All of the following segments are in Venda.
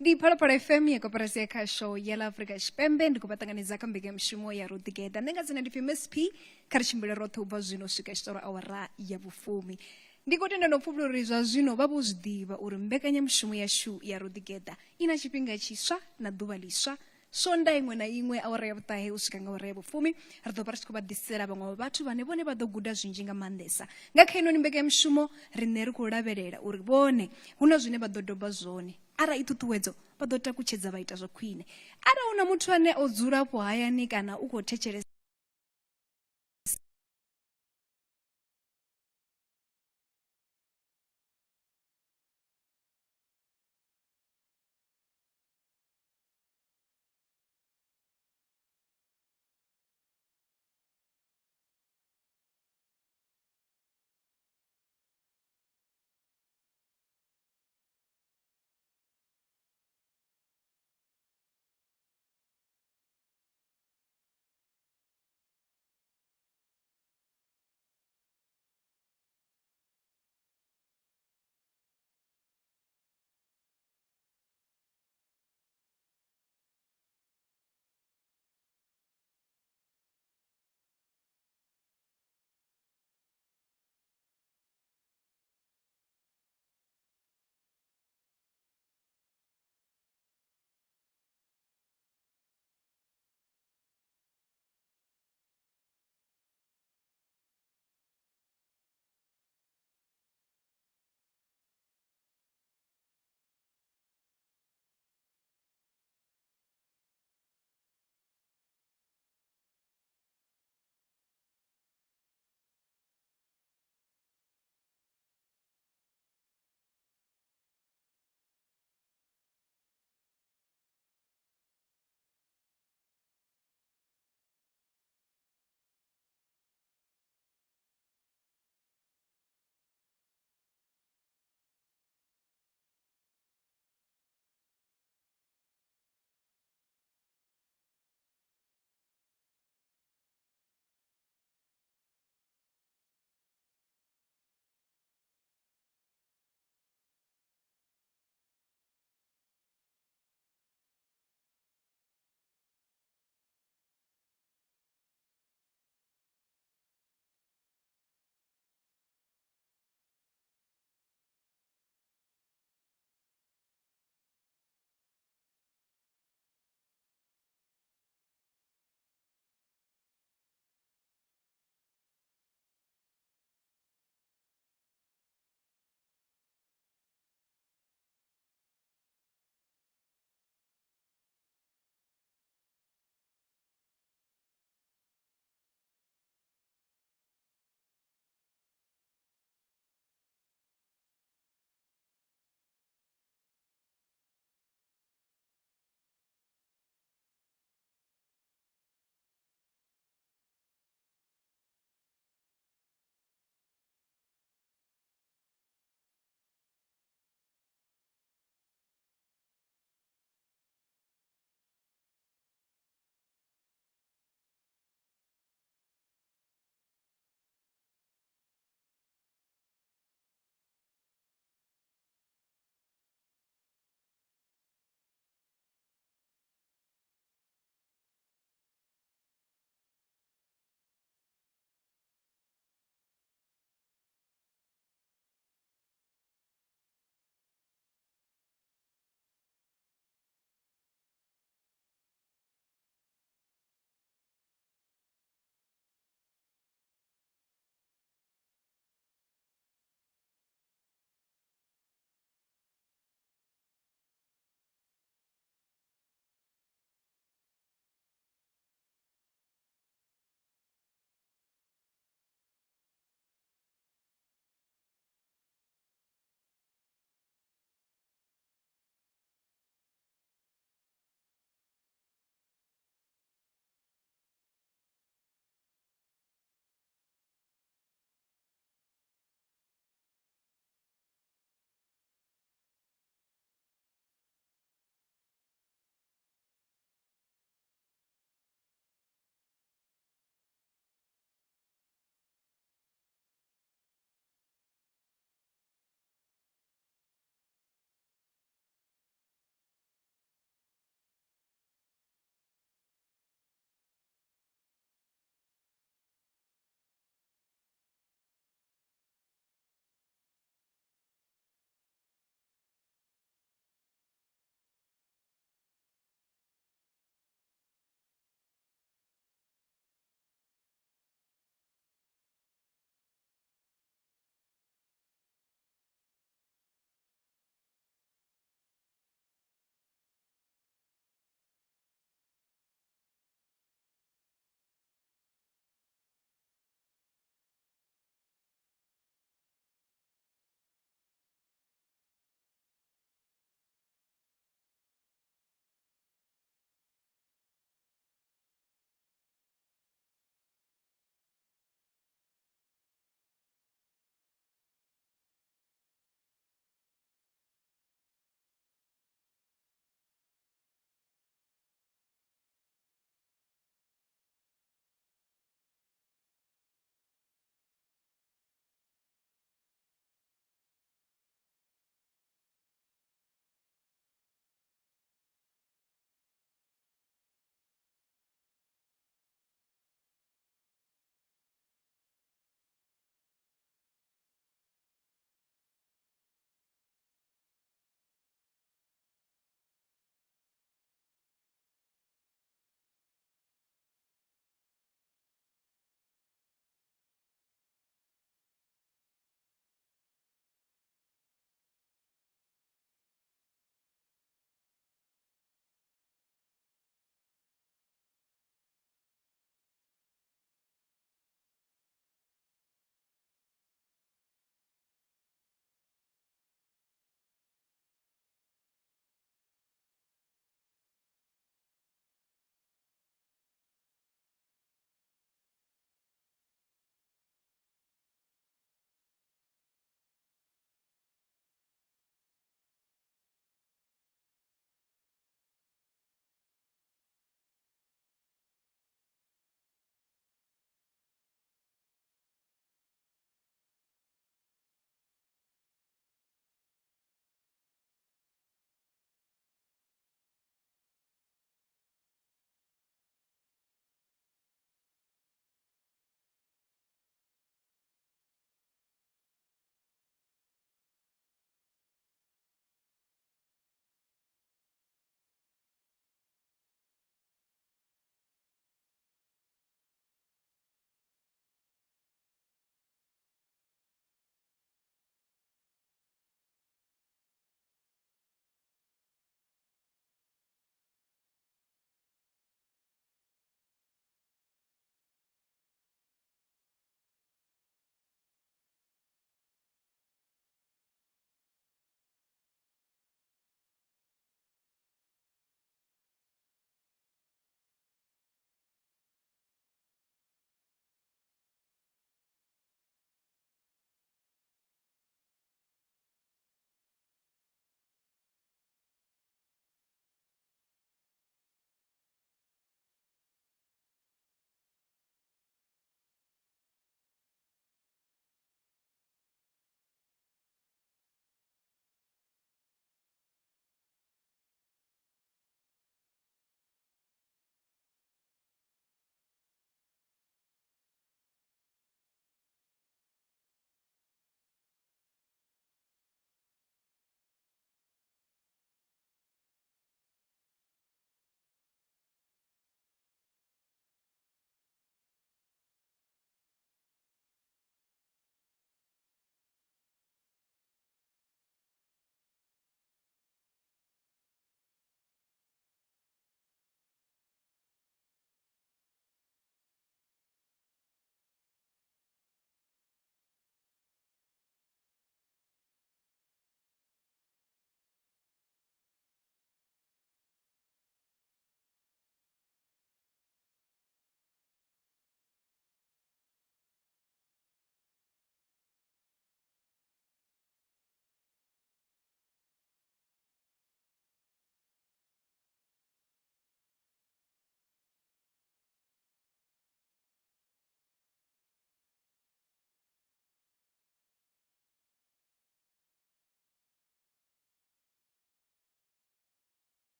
Ndi Phalaphala FM ya koporasi ya khasho ya ḽa Afrika Tshipembe. Ndi khou vha ṱanganedza kha mbekanyamushumo ya Roḓigeḓa. Nṋe nga dzina ndi pfi Miss P. Kha ri tshimbile roṱhe u bva zwino u swika tshitoro awara ya vhufumi. Ndi khou tenda no pfufhula uri zwa zwino vha vho zwi ḓivha uri mbekanyamushumo yashu ya Roḓigeḓa i na tshifhinga tshiswa na ḓuvha ḽiswa. Swonda iṅwe na iṅwe awara ya vhuṱahe u swika nga awara ya vhufumi ri ḓo vha ri tshi khou vha ḓisela vhaṅwe vha vhathu vhane vhone vha ḓo guda zwinzhi nga maanḓesa nga kha inoni mbekanyamushumo. Riṋe ri khou lavhelela uri vhone hu na zwine vha ḓo doba zwone, arali i ṱhuṱhuwedzo vha ḓo takutshedza vha ita zwa khwine. Arali hu na muthu ane o dzula afho hayani kana u khou thetshelesa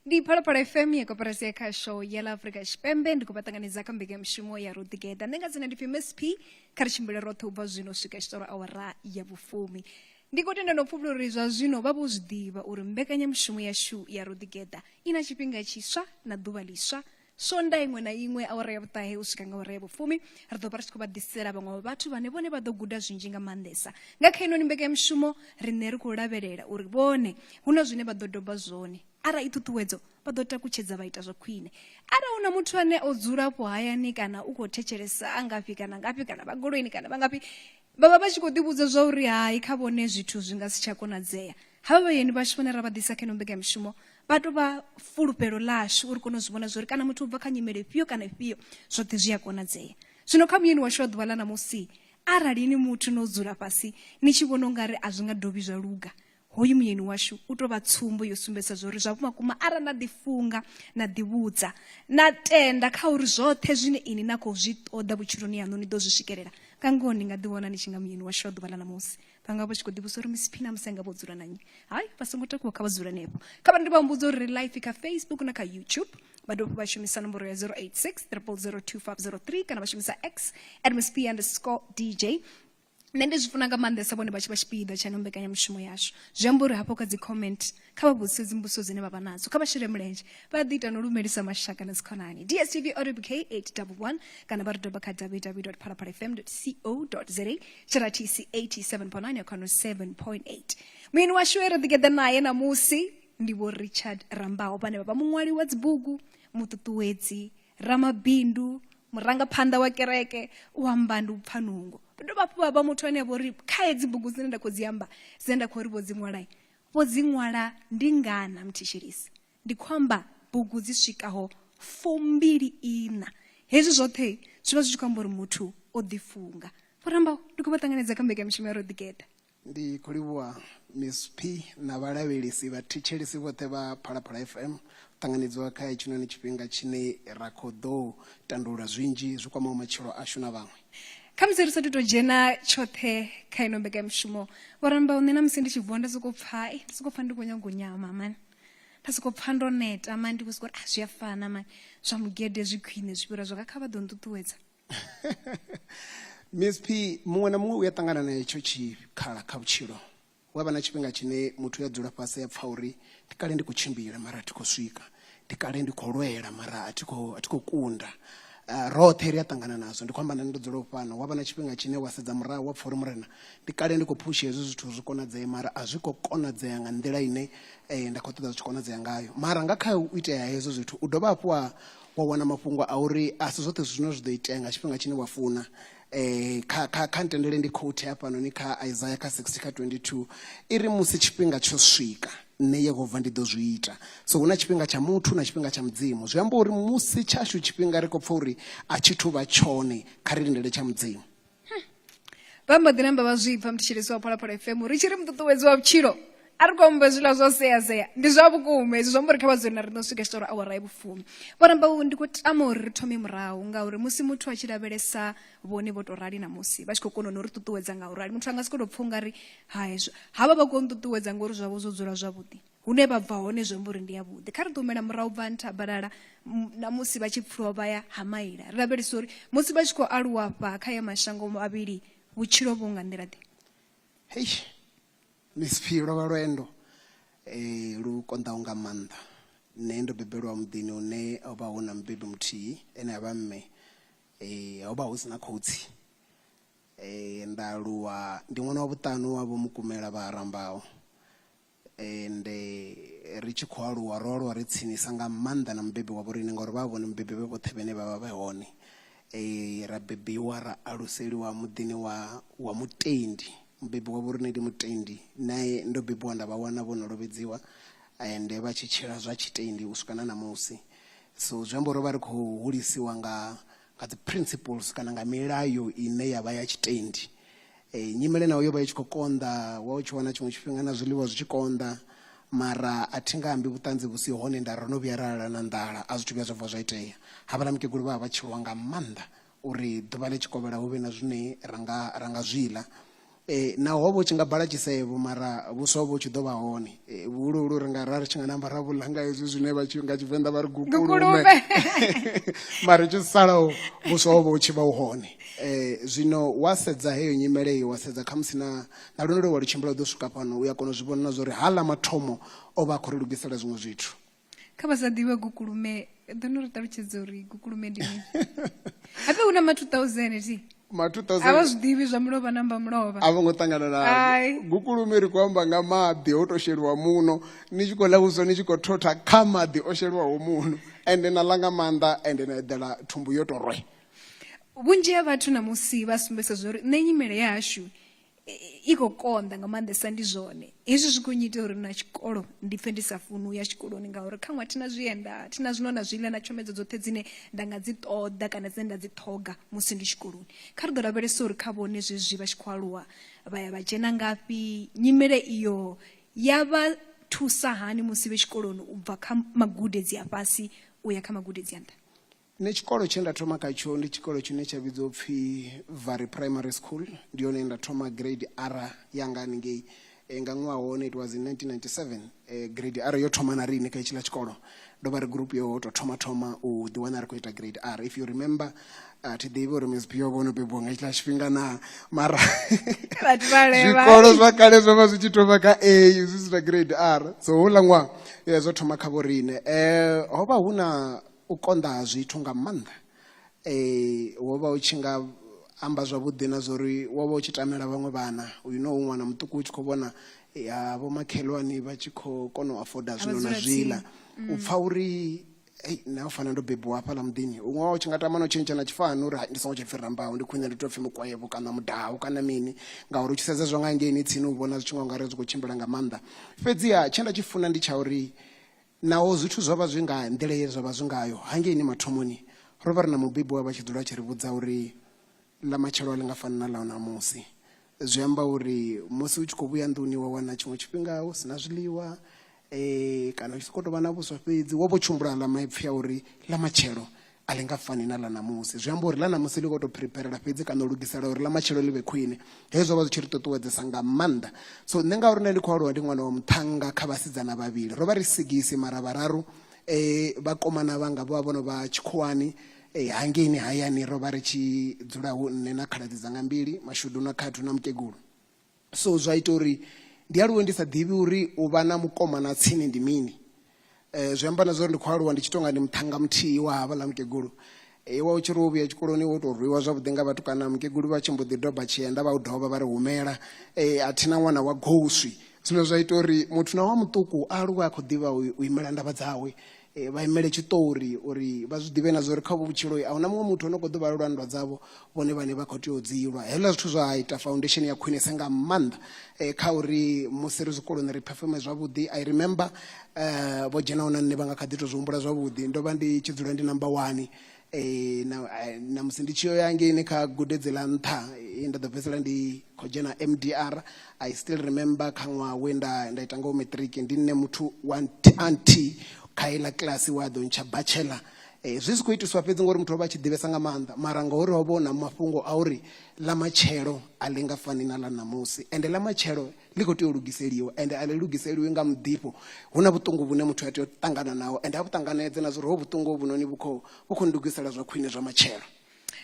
Ndi Phalaphala FM ya koporasi ya khasho ya ḽa Afrika Tshipembe. Ndi khou vha ṱanganedza kha mbekanyamushumo ya Roḓigeḓa. Nṋe nga dzina ndi pfi Miss P. Kha ri tshimbile roṱhe u bva zwino u swika tshiṱoro awara ya vhufumi. Ndi khou tenda na u pfufhula uri zwa zwino vha vho zwi ḓivha uri mbekanyamushumo yashu ya Roḓigeḓa i na tshifhinga tshiswa na ḓuvha ḽiswa. Swonda iṅwe na iṅwe awara ya vhuṱahe u swika nga awara ya vhufumi ri ḓo vha ri tshi khou vha ḓisela vhaṅwe vha vhathu vhane vhone vha ḓo guda zwinzhi nga maanḓesa nga kha inoni mbekanyamushumo. Riṋe ri khou lavhelela uri vhone hu na zwine vha ḓo doba zwone, arali i ṱhuṱhuwedzo vha ḓo takutshedza vha ita zwa khwine. Arali hu na muthu ane o dzula afho hayani kana u khou thetshelesa a ngafhi kana ngafhi kana vha goloini kana vha ngafhi, vha vha vha tshi khou ḓivhudza zwa uri hai kha vhone zwithu zwi nga si tsha konadzea, havha vhayeni vhashu vhane ra vha ḓisa kha ino mbekanyamushumo vha tou vha fulufhelo ḽashu uri kone u zwi vhona zwa uri kana muthu u bva kha nyimele ifhio kana ifhio, zwoṱhe zwi a konadzea. Zwino kha muyeni washu wa ḓuvha ḽa ṋamusi, arali ni muthu no dzula fhasi ni tshi vhona ungari a zwi nga dovhi zwa luga, hoyu muyeni washu u tou vha tsumbo yo sumbedzisa zwa uri zwa vhumakuma arali na ḓifunga na ḓivhudza na tenda kha uri zwoṱhe zwine ini na khou zwi ṱoḓa vhutshiloni haṋu ni ḓo zwi swikelela, nga ngoho ni nga ḓiwana ni tshi nga muyeni washu wa ḓuvha ḽa ṋamusi. Vha nga vha tshi khou ḓivhudzisa uri Miss P na musi anga vho dzula na nnyi. Hai, vha songo takuwa, kha vha dzule hanefho. Kha vha ndi vha humbudza uri ri live kha Facebook na kha YouTube. Vha dovha vha shumisa nomboro ya 086 000 2503 kana vha shumisa X at Miss P underscore DJ. Nṋe ndi zwi funa nga maanḓesa vhone vha tshi vha tshipiḓa tsha ino mbekanyamushumo yashu. Zwi amba uri hafho kha dzi comment kha vha vhudzise dzimbudziso dzine vha vha nadzo, kha vha shele mulenzhe, vha ḓi ita no lumelisa mashaka na dzikhonani. DSTV audio bouquet 811 kana vha ri doba kha www.phalaphalafm.co.za tshira TC 87.9 ya khano 7.8. Muyeni washu we ra ḓigeḓa naye ṋamusi ndi Vho Richard Rambao, vhane vha vha muṅwali wa dzibugu, muṱuṱuwedzi, ramabindu, murangaphanḓa wa kereke, u amba ndi u pfa nungo. Vha dovha hafhu vha vha muthu ane a vha uri kha hedzi bugu dzine nda khou dzi amba, dzine nda khou ri vho dzi ṅwala, vho dzi ṅwala ndi ngana muthetshelesi. Ndi khou amba bugu dzi swikaho 24. Hezwi zwoṱhe zwi vha zwi tshi khou amba uri muthu o ḓifunga. Vho Rambau, ndi khou vha ṱanganedza kha mbekanyamushumo ya Roḓigeḓa. Ndi khou livhuwa Miss P na vhalavhelesi vhathetshelesi vhoṱhe vha Phalaphala FM ṱanganedziwa kha hetshinoni tshifhinga tshine ra khou ḓo tandulula zwinzhi zwi kwamaho matshilo ashu na vhaṅwe. Khamusi ri sathu tou dzhena tshoṱhe kha ino mbekanyamushumo, Vho Rambau, nṋe na musi ndi tshi vuwa nda sokou pfa, ndi sokou pfa ndi khou nyaga u nyama mani. Nda sokou pfa ndo neta mani, ndi khou sokou ri a zwi a fana mani, zwa mugede zwi khwine zwi fhira zwanga, kha vha ḓo nṱuṱuwedza. Miss P, muṅwe na muṅwe u a ṱangana na hetsho tshikhala kha vhutshilo. Hu a vha na tshifhinga tshine muthu u a dzula fhasi a pfa uri ndi kale ndi khou tshimbila mara a thi khou swika, ndi kale ndi khou lwela mara a thi khou a thi khou kunda. Roṱhe ri a ṱangana nazwo, ndi khou amba na nṋe ndo dzulaho fhano. Hu a vha na tshifhinga tshine wa sedza murahu wa pfa uri murena ndi kale ndi khou phusha hezwi zwithu zwi konadzee mara a zwi khou konadzea nga nḓila ine nda khou ṱoḓa zwi tshi konadzea ngayo. Mara nga kha u itea hezwo zwithu u dovha hafhu wa wa wana mafhungo a uri a si zwoṱhe zwine zwi ḓo itea nga tshifhinga tshine wa funa. Kha kha kha ntendele ndi quote hafhanoni kha Isaiah kha 60 kha 22 i ri musi tshifhinga tsho swika nṋe Yehova ndi ḓo zwi ita. So hu na tshifhinga tsha muthu na tshifhinga tsha Mudzimu. Zwi amba uri musi tshashu tshifhinga ri khou pfa uri a tshi thu vha tshone, kha ri lindele tsha Mudzimu. Vha mbo ḓi namba vha zwi pfa muthetshelesi wa Phalaphala FM ri tshi ri muṱuṱuwedzi wa vhutshilo a ri khou amba hezwiḽa zwa sea sea, ndi zwa vhukuma hezwi, zwi amba uri kha vha dzule na riṋe u swika tshiṱoro awara ya vhufumi. Vho Rambau, ndi khou tama uri ri thome murahu ngauri musi muthu a tshi lavhelesa vhone vho tou rali namusi vha tshi khou kona no ri ṱuṱuwedza nga u rali, muthu a nga si khou tou pfha ungari hai hezwo havha vha khou nṱuṱuwedza ngori zwavho zwo dzula zwavhuḓi, hune vha bva hone zwi amba uri ndi yavhuḓi. Kha ri ḓo humela murahu bva Nthabalala na musi vha tshi pfuluwa vha ya ha Maila, ri lavhelesa uri musi vha tshi khou aluwa afha kha ya mashango mavhili vhutshilo vhu nga nḓila ḓe. Hei Miss P, lwo vha lwendo lu konḓaho nga maanḓa. Nṋe ndo bebelwa muḓini une ho vha hu na mubebi muthihi ene a vha mme, ho vha hu si na khotsi. Nda aluwa ndi ṅwana wa vhuṱanu wa Vho Mukumela vha ha Rambau. Ende ri tshi khou aluwa ro aluwa ri tsinisa nga maanḓa na mubebi wa vho riṋe ngauri vha vhone mubebi vhe vhoṱhe vhane vha vha vhe hone. Ra bebiwa ra aluseliwa muḓini wa wa mutendi, mubebi wa vho riṋe ndi mutendi nae ndo bebiwa nda vha wana vho no lovhedziwa ende vha tshi tshila zwa tshitendi u swika na ṋamusi. So zwi amba uri ro vha ri khou hulisiwa nga nga dzi principles kana nga milayo ine ya vha ya tshitendi. Nyimele naho yo vha i tshi khou konḓa, wa u tshi wana tshiṅwe tshifhinga na zwiḽiwa zwi tshi konḓa, mara a thi nga ambi vhuṱanzi vhu si hone nda ri ro no vhuya ra lala na nḓala, a zwi thu vhuya zwa vuwa zwa itea. Havhaḽa mukegulu vha vha vha tshi lwa nga maanḓa uri ḓuvha ḽi tshi kovhela hu vhe na zwine ra nga ra nga zwi ḽa. Naho ho vha hu tshi nga bala tshisevho mara vhuswa ho vha hu tshi ḓo vha hone. Vhuhuluhulu ri nga ra ri tshi nga namba ra vhuḽa nga hezwi zwine vha tshi nga Tshivenḓa vha ri gukulume mara tshi salaho vhuswa ho vha hu tshi vha hu hone. Zwino wa sedza heyo nyimele iyo wa sedza khamusi na na lwendo lwe wa lu tshimbila u ḓo swika fhano u ya kona u zwi vhona na zwa uri haaḽa mathomo o vha a khou ri lugisela zwiṅwe zwithu. Kha vha sa ḓivhe gukulume ḓo no ri ṱalutshedza uri gukulume ndi mini. Habe hu na ma 2000 thi. Ma 2000 A vha zwi ḓivhi zwa mulovha na mba mulovha. A vho ngo ṱangana Ai. nazwo. Gukulume ri khou amba nga maḓi ho to sheliwa muno ni tshi khou ḽa vhuswa ni tshi khou thotha kha maḓi o sheliwaho muno ende na ḽa nga maanḓa ende na eḓela thumbu yo to rwe. Vhunzhi ha vhathu ṋamusi vha sumbedzisa zwa uri nṋe nyimele ya hashu i khou konḓa nga maanḓesa ndi zwone hezwi zwi khou nyita uri na tshikolo ndi pfhe ndi sa funi u ya tshikoloni ngauri khaṅwe a thina zwienda thina zwino na zwiḽa na tshomedzo dzoṱhe dzine nda nga dzi ṱoḓa kana dzine nda dzi ṱhoga musi ndi tshikoloni kha ri ḓo lavhelesa uri kha vhone zwezwi vha tshi khou aluwa vha ya vha dzhena ngafhi nyimele iyo ya vha thusa hani musi vhe tshikoloni u bva kha magudedzi a fhasi u ya kha magudedzi a nṱha. Nṋe tshikolo tshe nda thoma khatsho ndi tshikolo tshine tsha vhidzwa upfhi Vari Primary School, ndi hone nda thoma grade R yanga haningei e, nga ṅwaha hone it was in 1997 e, grade R yo thoma na riṋe kha hetshiḽa tshikolo ndo vha ri group yo to thoma thoma u ḓi wana ri khou ita grade R if you remember a thi ḓivhi uri Miss P o vha o no bebiwa nga hetshiḽa tshifhinga na mara zwikolo zwa kale zwo vha zwi tshi thoma kha A zwi si na grade R so houḽa ṅwaha zwo thoma kha vho riṋe ho vha hu na U konḓa ha zwithu nga maanḓa. Wo vha u tshi nga amba zwavhuḓi na zwa uri wo vha u tshi tamela vhaṅwe vhana, you know u ṅwana muṱuku u tshi khou vhona vho makhelwane vha tshi khou kona u afoda zwino na zwiḽa. U pfha uri hei nṋe u fana ndo bebiwa hafhaḽa muḓini, huṅwe wa u tshi nga tama na u tshentsha na tshifani uri hai ndi songo tsha pfhi Rambau ndi khwine ndi tou pfhi Mukwevho kana Mudau kana mini ngauri u tshi sedza zwa nga hangeini tsini u vhona zwi tshi nga u nga ri zwi khou tshimbila nga maanḓa. Fhedziha tshe nda tshi funa ndi tsha uri Naho zwithu zwo vha zwi nga nḓila ye zwa vha zwi ngayo hangeini mathomoni, ro vha ri na mubebi we a vha tshi dzula a tshi ri vhudza uri ḽa matshelo a ḽi nga fani na ḽa ṋamusi. Zwi amba uri musi u tshi khou vhuya nḓuni wa wana tshiṅwe tshifhinga hu si na zwiḽiwa kana hu tshi sokou tou vha na vhuswa fhedzi, wo vha u tshi humbula aḽa maipfi a uri ḽa matshelo a ḽi nga fani na ḽa ṋamusi. Zwi amba uri ḽa ṋamusi ḽi khou tou phiripherela fhedzi kana u lugisela uri ḽa matshelo ḽi vhe khwine. Hezwo zwo vha zwi tshi ri ṱuṱuwedzesa nga maanḓa. So nṋe ngauri nda ndi khou aluwa ndi ṅwana wa muṱhannga kha vhasidzana vhavhili, ro vha ri sigisi mara vhararu vhakomana vhanga vho vha vho no vha tshikhuwani. Hangeini hayani ro vha ri tshi dzula hu nṋe na khaladzi dzanga mbili, Mashudu na Khathu na mukegulu. So zwa ita uri ndi aluwe ndi sa ḓivhi uri u vha na mukomana tsini ndi mini. Eh, zwi amba na zwa uri ndi khou aluwa ndi tshi tonga ndi muṱhannga muthihi wa havhaḽa mukegulu. Eh, wa u tshi ri wo vhuya tshikoloni wo tou rwiwa zwavhuḓi nga vhatukana, mukegulu vha tshi mbo ḓi doba tshienda vha u dovha vha ri humela. Eh, a thina ṅwana wa goswi. Zwino zwa ita uri muthu na wa muṱuku a aluwe a khou ḓivha u imela ndavha dzawe. Vha imele tshiṱori uri vha zwi ḓivhe na zwa uri kha uvhu vhutshilo a huna muṅwe muthu ano khou ḓo vha lwela nndwa dzavho vhone vhane vha khou tea u dzi lwa. Hezwiḽa zwithu zwa ita foundation ya khwinesa nga maanḓa kha uri musi ri zwikoloni ri phefome zwavhuḓi. I remember vho dzhenaho na nṋe vha nga kha ḓi to zwi humbula zwavhuḓi ndo vha ndi tshi dzula ndi number one na na musi ndi tshi yo ya hangeini kha gudedzi ḽa nṱha nda ḓo fhedzisela ndi khou dzhena MDR I still remember kha ṅwaha we nda nda ita ngawo matric ndi nṋe muthu wa nthihi kha iḽa kilasi we a ḓo ntsha bachelor zwi si khou itiswa fhedzi ngori muthu o vha a tshi ḓivhesa nga maanḓa mara ngauri ho vha hu na mafhungo a uri ḽa matshelo a ḽi nga fani na ḽa ṋamusi ende ḽa matshelo ḽi khou tea u lugiseliwa ende a ḽi lugiseliwi nga muḓifho hu na vhuṱungu vhune muthu a tea u ṱangana naho ende a vhu ṱanganedze na zwa uri ho vhuṱungu hovhunoni vhu khou vhu khou ndugisela zwa khwine zwa matshelo.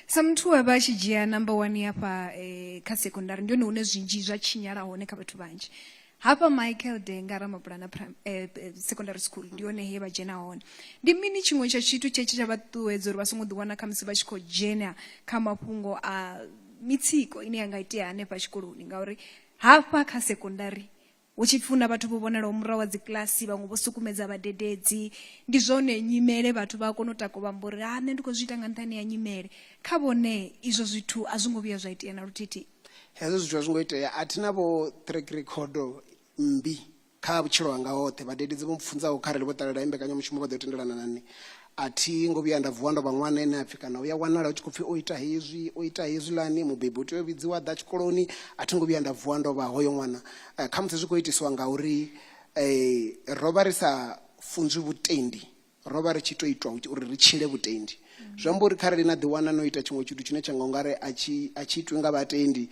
Sa muthu we a vha a tshi dzhia number one hafha eh, kha sekondari ndi hone hune zwinzhi zwa tshinyala hone kha vhathu vhanzhi hafha Michael Denga Ramabulana eh, eh, secondary school ndi hone he vha dzhena hone ndi mini tshiṅwe tsha tshithu tshe tsha vha ṱuṱuwedza uri vha songo ḓiwana khamusi vha tshi khou dzhena kha mafhungo a mitsiko ine ya nga itea hanefha tshikoloni ngauri Hafha kha sekondari hu tshi pfi hu na vhathu vho vhonalaho murahu ha dzikilasi vhaṅwe vho sukumedza vhadededzi ndi zwone nyimele vhathu vha a kona u takuwa vha amba uri ha nṋe ndi khou zwi ita nga nṱhani ha nyimele kha vhone izwo zwithu a zwo ngo vhuya zwa itea na luthihi. Hezwo zwithu a zwo ngo itea a thi na vho track record mmbi Kha vhutshilo hanga hoṱhe, vhadededzi vho mpfunzaho kharali vho ṱalela heyi mbekanyamushumo vha ḓo tendelana na nṋe. A thi ngo vhuya nda vuwa ndo vha ṅwana ane a pfi kana u ya wanala hu tshi khou pfi o ita hezwi, o ita hezwiḽani, mubebi u tea u vhidziwa a ḓa tshikoloni. A thi ngo vhuya nda vuwa ndo vha hoyo ṅwana. Khamusi zwi khou itiswa ngauri ro vha ri sa funzwi vhutendi, ro vha ri tshi tou itwa uri ri tshile vhutendi. Zwi amba uri kharali na ḓiwana no ita tshiṅwe tshithu tshine tsha nga ungari a tshi a tshi itwi nga vhatendi,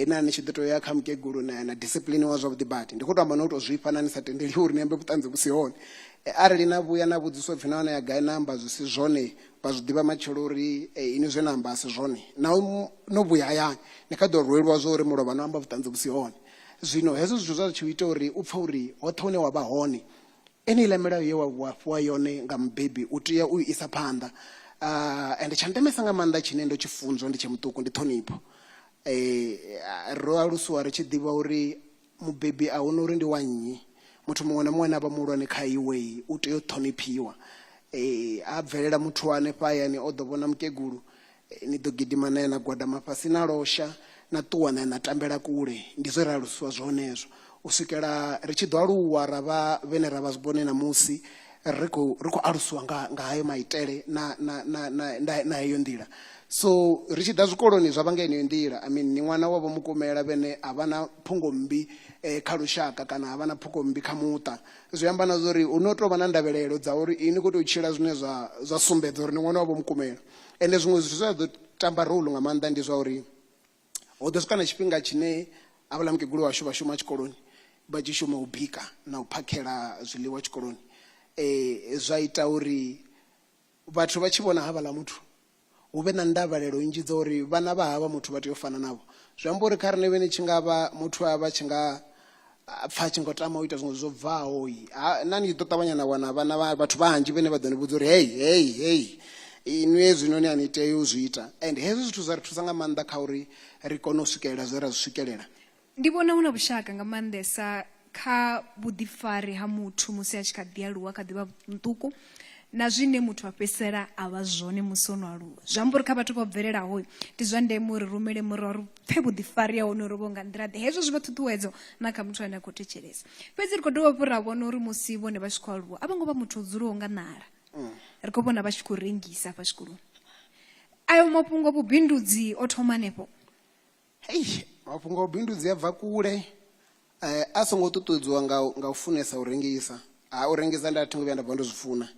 na ni tshi ḓo tea u ya kha mukegulu na ya na discipline-wa zwavhuḓi badi. Ndi khou tou amba no tou zwifha na ni sa tendeliwi uri ni ambe vhuṱanzi vhu si hone. Arali na vhuya na vhudziswa upfhi na wana ya gai na amba zwi si zwone, vha zwi ḓivha matshelo uri inwi zwe na amba a si zwone. Naho no vhuya hayani ni kha ḓo rwelwa zwa uri mulovha no amba vhuṱanzi vhu si hone. Zwino hezwo zwithu zwa zwi tshi ita uri u pfhe uri hoṱhe hune wa vha hone eneiḽa milayo ye wa fhiwa yone nga mubebi u tea u i isa phanḓa. Ende tsha ndemesa nga maanḓa tshine ndo tshi funzwa ndi tshe muṱuku ndi ṱhonipho. Ro alusiwa ri tshi ḓivha uri mubebi a huna uri ndi wa nnyi, muthu muṅwe na muṅwe ane a vha muhulwane kha iwe u tea u ṱhoniphiwa. A bvelela muthu wa hanefha hayani o ḓo vhona mukegulu ni ḓo gidima nae na gwadama fhasi na losha na ṱuwa nae na tambela kule. Ndi zwe ra alusiwa zwone hezwo u swikela ri tshi ḓo aluwa ra vha vhene ra vha vhone ṋamusi ri khou ri khou alusiwa nga nga hayo maitele na na na na na, na heyo nḓila. So ri tshi ḓa zwikoloni zwa vha nga yeneyo nḓila. I mean ni ṅwana wa vho Mukumela vhene a vha na phungo mmbi kha lushaka kana a vha na phungo mmbi kha muṱa. Zwi amba na zwa uri hu no tou vha na ndavhelelo dza uri ini ni khou tea u tshila zwine zwa zwa sumbedza uri ni ṅwana wa vho Mukumela. Ende zwiṅwe zwithu zwe zwa ḓo tamba role nga maanḓa ndi zwa uri ho ḓo swika na tshifhinga tshine havhaḽa mukegulu washu vha shuma tshikoloni vha tshi shuma u bika na u phakhela zwiḽiwa tshikoloni zwa ita uri vhathu vha tshi vhona havhaḽa muthu hu vhe na ndavhelelo nnzhi dza uri vhana vha havha muthu vha tea u fana navho. Zwi amba uri kha riṋe vhe ni tshi nga vha muthu a vha tshi nga pfa a tshi ngo tama u ita zwiṅwe zwo bvaho na ni ḓo ṱavhanya na wana vhana vha vhathu vhanzhi vhane vha ḓo ni vhudza uri hei hei hei inwi hezwinoni a ni tei u zwi ita. And hezwi zwithu zwa ri thusa nga maanḓa kha uri ri kone u swikelela zwe ra zwi swikelela. Ndi vhona hu na vhushaka nga maanḓesa kha vhuḓifari ha muthu musi a tshi kha ḓi aluwa kha ḓi vha muṱuku na zwine muthu a fhedzisela a vha zwone musi o no aluwa. Zwi amba uri kha vhathu vho bvelelaho ndi zwa ndeme uri rumele murahu ri pfhe vhuḓifari ha hone uri vho nga nḓila ḓe. Hezwo zwi vha ṱhuṱhuwedzo na kha muthu ane a khou thetshelesa. Fhedzi ri khou dovha hafhu ra vhona uri musi vhone vha tshi khou aluwa a vho ngo vha muthu o dzulaho nga ṋala. Ri khou vhona vha tshi khou rengisa hafha tshikoloni. Ayo mafhungo a vhubindudzi o thoma hanefho. Hei, mafhungo a vhubindudzi a bva kule a songo ṱuṱuwedziwa nga nga u funesa u rengisa. Ha u rengisa nda thi ngo vhuya nda bva ndo zwi funa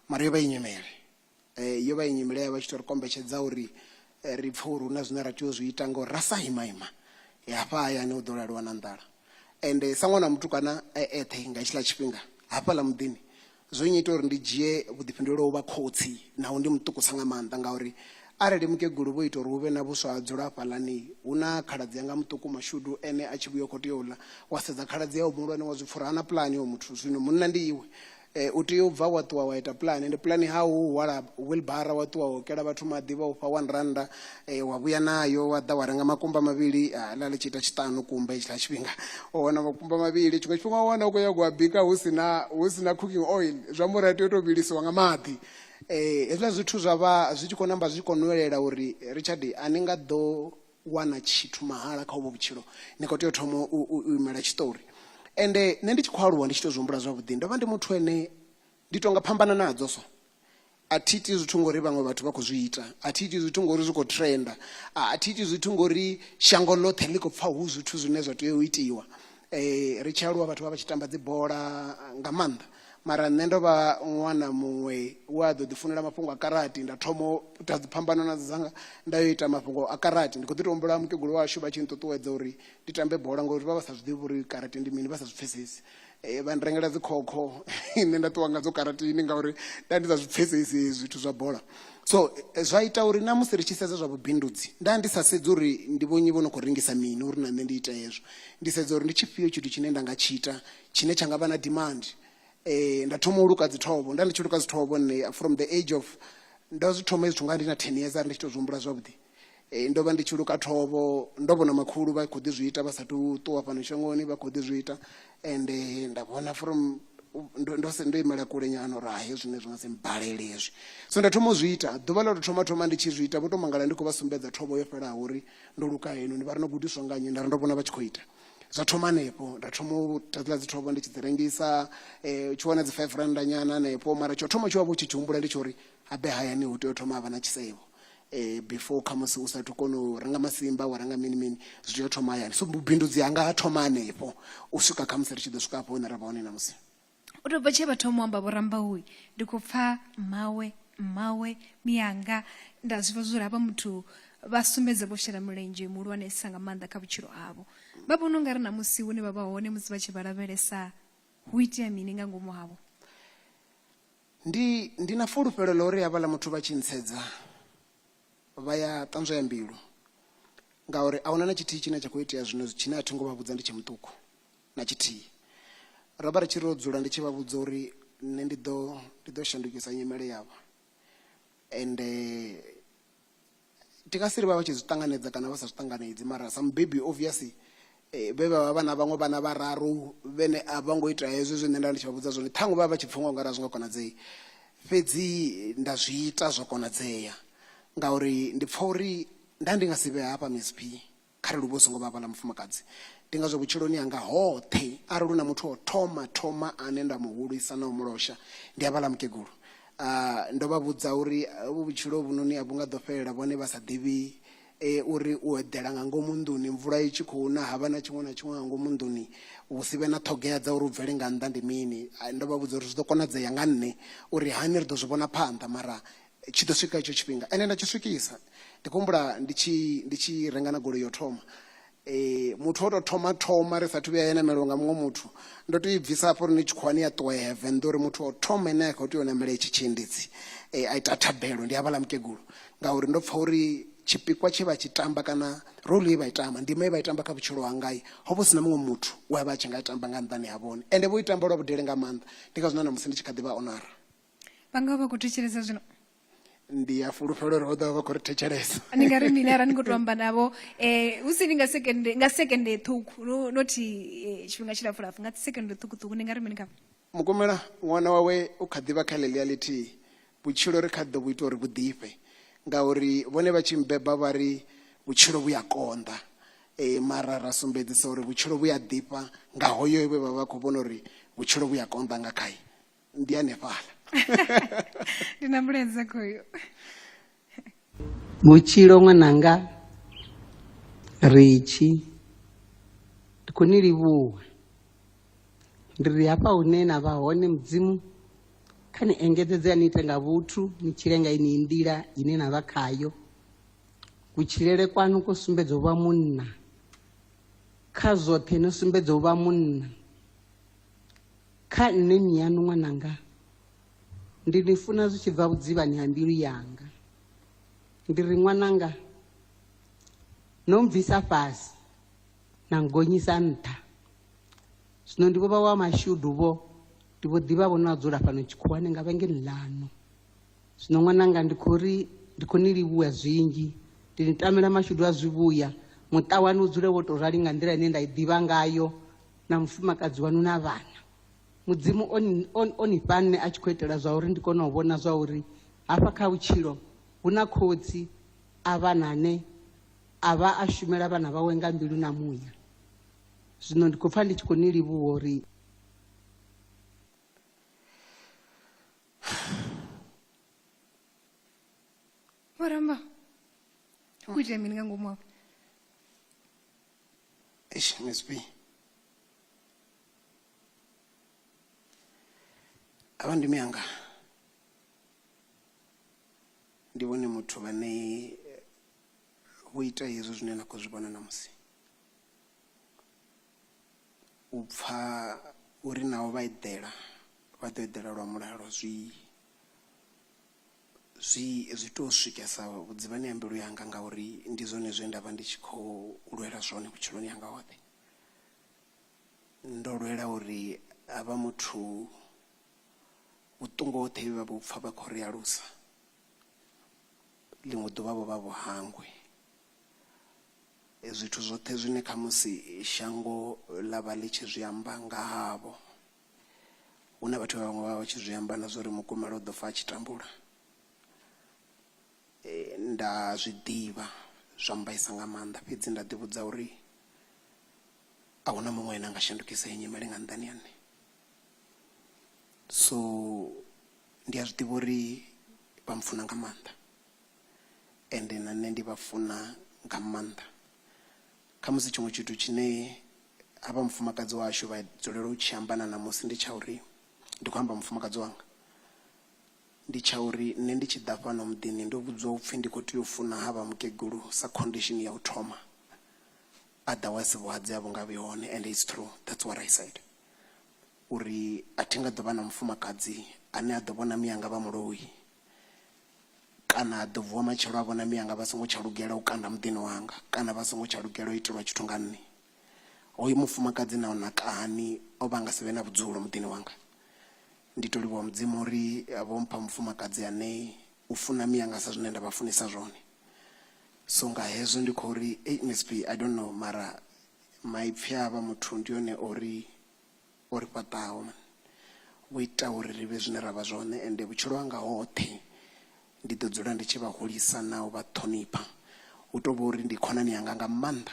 mara yo vha i nyimele. Yo vha i nyimele ya vha tshi to ri kombetshedza uri ri pfhe uri hu na zwine ra tea u zwi ita ngori ra sa ima ima hafha hayani hu ḓo laliwa na nḓala. Ende sa ṅwana wa mutukana a eṱhe nga hetshiḽa tshifhinga hafhaḽa muḓini Zwo nnyita uri ndi dzhie vhuḓifhinduleli ha u vha khotsi naho ndi muṱukusa nga maanḓa ngauri arali mukegulu vho ita uri hu vhe na vhuswa ha dzula hafhaḽani, hu na khaladzi anga muṱuku Mashudu ene a tshi vhuya u khou tea u ḽa. Wa sedza khaladzi awe muhulwane wa zwi pfa uri ha na pulani hoyu muthu, zwino munna ndi iwe. U tea u bva wa ṱuwa wa ita pulani ende pulani hau hu u hwala wheelbarrow wa ṱuwa wa kela vhathu maḓi vha u fha one rannda wa vhuya nayo wa ḓa wa renga makumba mavhili ḽa ḽi tshi ita tshiṱanu kumba hetshiḽa tshifhinga wa wana makumba mavhili tshiṅwe tshifhinga wa wana u khou nyaga u a bika hu si na hu si na cooking oil zwi amba uri a tea u tou vhilisiwa nga maḓi. Hezwiḽa zwithu zwa vha zwi tshi khou namba zwi tshi khou nwelela uri Richard a ni nga ḓo wana tshithu mahala kha uvho vhutshilo ni khou tea u thoma u imela tshiṱori. Ende nṋe ndi tshi khou aluwa ndi tshi to zwi humbula zwavhuḓi ndo vha ndi muthu ane ndi tonga phambana nadzo so. A thi iti zwithu ngori vhaṅwe vhathu vha khou zwi ita, a thi iti zwithu ngori zwi khou trenda, a thi iti zwithu ngori shango ḽoṱhe ḽi khou pfha hu zwithu zwine zwa tea u itiwa. Ri tshi aluwa vhathu vha vha tshi tamba dzi bola nga maanḓa mara nṋe ndo vha ṅwana muṅwe we a ḓo ḓi funela mafhungo a karati nda thoma u ita dzi phambano na dzanga nda yo ita mafhungo a karati. Ndi khou ḓi to humbula mukegulu washu vha tshi nṱuṱuwedza uri ndi tambe bola ngori vha vha sa zwiḓivhi uri karati ndi mini vha sa zwi pfhesesi. Vha nrengela dzi khokho nṋe nda ṱuwa ngadzo karatini ngauri nda ndi sa zwi pfhesesi zwithu zwa bola. So zwa ita uri na musi ri tshi sedza zwa vhubindudzi nda ndi sa sedzi uri ndi vhonnyi vho no khou rengisa mini uri na nṋe ndi ite hezwo, ndi sedza uri ndi tshifhio tshithu tshine nda nga tshi ita tshine tsha nga vha na demand. Nda thoma u luka dzi thovho nda ndi tshi luka dzi thovho nṋe from the age of ndo zwi thoma hezwi zwithu nga ndi na 10 years arali ndi tshi to zwi humbula zwavhuḓi. Ndo vha ndi tshi luka thovho ndo vhona makhulu vha khou ḓi zwi ita vha sathu ṱuwa fhano shangoni vha khou ḓi zwi ita ende nda vhona from ndo ndo ndo imela kule nyana uri hai zwine zwi nga si mbalele hezwi. So nda thoma u zwi ita ḓuvha ḽa u tou thoma thoma ndi tshi zwi ita vho to mangala ndi khou vha sumbedza thovho yo fhelaho uri ndo luka heinoni vha ri no gudiswa nga nnyi nda ri ndo vhona vha tshi khou ita. Zwa thoma hanefho nda thoma u ita dziḽa dzi thovho ndi tshi dzi rengisa u tshi wana dzi five rannda nyana hanefho mara tsho thoma tshe wa vha u tshi tshi humbula ndi tsha uri habe hayani hu tea u thoma ha vha na tshisevho. Before khamusi u sathu kona u renga masimba wa renga mini mini zwi tea u thoma hayani so vhubindudzi hanga ha thoma hanefho u swika khamusi ri tshi ḓo swika hafho hune ra vha hone ṋamusi. U tou bva tshe vha thoma u amba vho Rambau ndi khou pfa mmawe. Mmawe miyanga nda zwi pfa zwo uri havha muthu vha sumbedza vho shela mulenzhe muhulwanesa nga maanḓa kha vhutshilo havho. Vha vhona ungari ṋamusi hune vha vha hone musi vha tshi vha lavhelesa hu itea mini nga ngomu havho? Ndi, ndi na fulufhelo ḽa uri havhaḽa muthu vha tshi ntsedza vha ya ṱanzwea mbilu, ngauri a huna na tshithihi tshine tsha khou itea zwino tshine a thi ngo vha vhudza ndi tshe muṱuku, na tshithihi. Ro vha ri tshi ro dzula ndi tshi vha vhudza uri nṋe ndi ḓo, ndi ḓo shandukisa nyimele yavho ende thi nga si ri vha vha tshi zwi ṱanganedza kana vha sa zwi ṱanganedzi mara sa mubebi obviously eh, vhe vha vha vha na vhaṅwe vhana vhararu vhene a vho ngo ita hezwo zwine nda ndi tshi vha vhudza zwone ṱhangu vha vha tshi pfha ungari a zwi nga konadzei fhedzi nda zwi ita zwa konadzea ngauri ndi pfha uri nda ndi nga si vhe hafha Miss P kharali hu vha hu songo vha hafhaḽa mufumakadzi ndi ngazwo vhutshiloni hanga hoṱhe arali hu na muthu o thoma thoma ane nda mu hulisa na u mu losha ndi havhaḽa mukegulu uh, ndo vha vhudza uri hovhu vhutshilo vhunoni a vhu nga ḓo fhelela vhone vha sa ḓivhi e, uri u eḓela nga ngomu nḓuni mvula i tshi khou na havha na tshiṅwe na tshiṅwe nga ngomu nḓuni hu si vhe na ṱhogea dza uri u bvele nga nnḓa ndi mini ndo vha vhudza uri zwi ḓo konadzea nga nṋe uri hani ri ḓo zwi vhona phanḓa mara tshi ḓo swika hetsho tshifhinga ende nda tshi swikisa ndi khou humbula ndi tshi ndi tshi renga na goloi yo thoma e, muthu o to thoma thoma ri sathu vhuya ya nameliwa nga muṅwe muthu ndo to i bvisa hafho ri ni tshikhuwani ya ṱuwa ya venḓa uri muthu o thoma ene a khou tea u namela itshi tshiendedzi e, a ita thabelo ndi havhaḽa mukegulu ngauri ndo pfa uri tshipikwa tshe vha tshi tamba kana role ye vha i tamba ndima ye vha i tamba kha vhutshilo hangai ho vha hu si na muṅwe muthu we a vha a tshi nga i tamba nga nnḓani ha vhone ende vho i tamba lwa vhudele nga maanḓa ndi ngazwo na namusi ndi tshi kha ḓi vha onara Vha nga vha khou thetshelesa zwino? Ndi a fulufhela uri vha ḓo vha vha khou ri thetshelesa. Ni nga ri mini arali ni khou tou amba navho eh hu si ni nga sekende nga sekende ṱhukhu no nothi eh, tshifhinga tshilapfu lapfu nga sekende ṱhukhu ṱhukhu ni nga ri mini khavho? Mukumela ṅwana wawe u kha ḓi vha kha ḽeḽia ḽithihi vhutshilo ri kha ḓo vhu ita uri vhu ḓifhe ngauri vhone vha tshi mbeba vha ri vhutshilo vhu ya konḓa e, mara ra sumbedzisa uri vhutshilo vhu ya ḓifha nga hoyo vhe vha vha khou vhona uri vhutshilo vhu ya konḓa nga khae ndi hanefhaḽa ndi na mulaedza khoyo Vhutshilo ṅwananga Ritshi ndi khou ni livhuwa ndi ri hafha hune na vha hone mudzimu kha ni engedzedze a ni ite nga vhuthu ni tshile nga yeneyi nḓila ine na vha khayo kutshilele kwanu ko sumbedza u vha munna kha zwoṱhe no sumbedza u vha munna Kha nṋe miyaṋu ṅwananga, ndi ni funa zwi tshi bva vhudzivhani ha mbilu yanga. Ndi ri ṅwananga, no mbvisa fhasi na ngonyisa nṱha. Zwino ndi vho vha wa mashudu vho, ndi vho ḓivha vho no a dzula fhano tshikhuwani nga vhengeni ḽaṋu. Zwino ṅwananga ndi khou ri ndi khou ni livhuwa zwinzhi, ndi ni tamela mashudu a zwivhuya, muṱa waṋu u dzule wo tou rali nga nḓila ine nda i ḓivha ngayo na mufumakadzi waṋu na vhana. Mudzimu o ni, o, o ni fha nṋe a tshi khou itela zwa uri ndi kone u vhona zwa uri hafha kha vhutshilo hu na khotsi a vhana ane a vha a shumela vhana vhawe nga mbilu na muya. Zwino ndi khou pfa ndi tshi khou ni livhuwa uri Vho ramba u itea mini nga ngomu hafho? Eish, Miss B. Avha ndi mianga. Ndi vhone muthu vhane vho ita hezwo zwine na khou zwi vhona ṋamusi. U pfa uri naho vha eḓela vha ḓo eḓela lwa mulalo zwi Zwi zwi tou swikesa vhudzivhani ha mbilu yanga ngauri ndi zwone zwe nda vha ndi tshi khou lwela zwone vhutshiloni hanga hoṱhe. Ndo lwela uri havha muthu vhuṱungu hoṱhe vhe vha vhu pfa vha khou ri alusa ḽiṅwe ḓuvha vho vha vhu hangwe. Zwithu zwoṱhe zwine khamusi shango ḽa vha ḽi tshi zwi amba nga havho Hu na vhathu vhaṅwe vha vha tshi zwi amba na zwa uri mukumelo u ḓo fa a tshi tambula. Nda zwi ḓivha zwa mbaisa nga maanḓa fhedzi nda ḓi vhudza uri a huna muṅwe ane a nga shandukisa heyi nyimele nga nnḓani ha nṋe. So ndi a zwi ḓivha uri vha mpfuna nga maanḓa ende na nṋe ndi vha funa nga maanḓa. Khamusi tshiṅwe tshithu tshine havha mufumakadzi washu vha dzulela u tshi amba na ṋamusi ndi tsha uri ndi khou amba mufumakadzi wanga. Ndi tsha uri nṋe ndi tshi ḓa fhano muḓini ndo vhudzwa upfhi ndi khou tea u funa havha mukegulu sa condition ya u thoma otherwise vhuhadzi a vhu nga vhi hone and it's true that's what I said. Uri a thi nga ḓo vha na mufumakadzi ane a ḓo vhona mianga vha muloi kana a ḓo vuwa matshelo a vhona mianga vha songo tsha lugela u kanda muḓini wanga kana vha songo tsha lugela u itelwa tshithu nga nṋe. Hoyu mufumakadzi na u naka hani o vha nga si vhe na vhudzulo muḓini wanga. Ndi to livhuwa Mudzimu uri vho mpha mufumakadzi ane u funa mianga sa zwine nda vha funisa zwone. So nga hezwo ndi khou ri ei Miss P I don't know mara maipfi a vha muthu ndi one o ri o ri fhaṱaho man. Vho ita uri ri vhe zwine ra vha zwone ende vhutshilo hanga hoṱhe ndi ḓo dzula ndi tshi vha hulisa na u vha ṱhonipha. Hu tou vha uri ndi khonani yanga nga maanḓa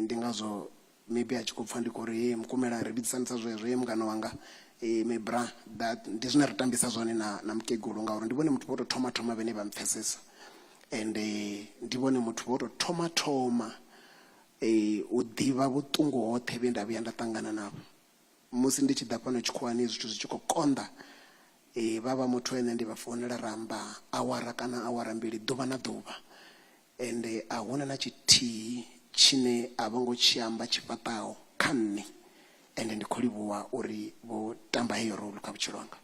ndi ngazwo maybe a tshi khou pfha ndi khou ri hey mukumela ri vhidzisanisa zwezwo hey mungana wanga hey my bra that ndi zwine ra tambisa zwone na na mukegulu ngauri ndi vhone muthu vho to thoma thoma vhene vha mpfesesa and ndi vhone muthu vho to thoma thoma u ḓivha vhuṱungu hoṱhe vhe nda vhuya nda ṱangana navho musi ndi tshi ḓa fhano tshikhuwani zwithu zwi tshi khou konḓa vha vha muthu ene ndi vha founela ra amba awara kana awara mbili ḓuvha na ḓuvha Ende a hu na na tshithihi tshine a vho ngo tshi amba tshi fhaṱaho kha nṋe. Ende ndi khou livhuwa uri vho tamba heyo role kha vhutshilo hanga.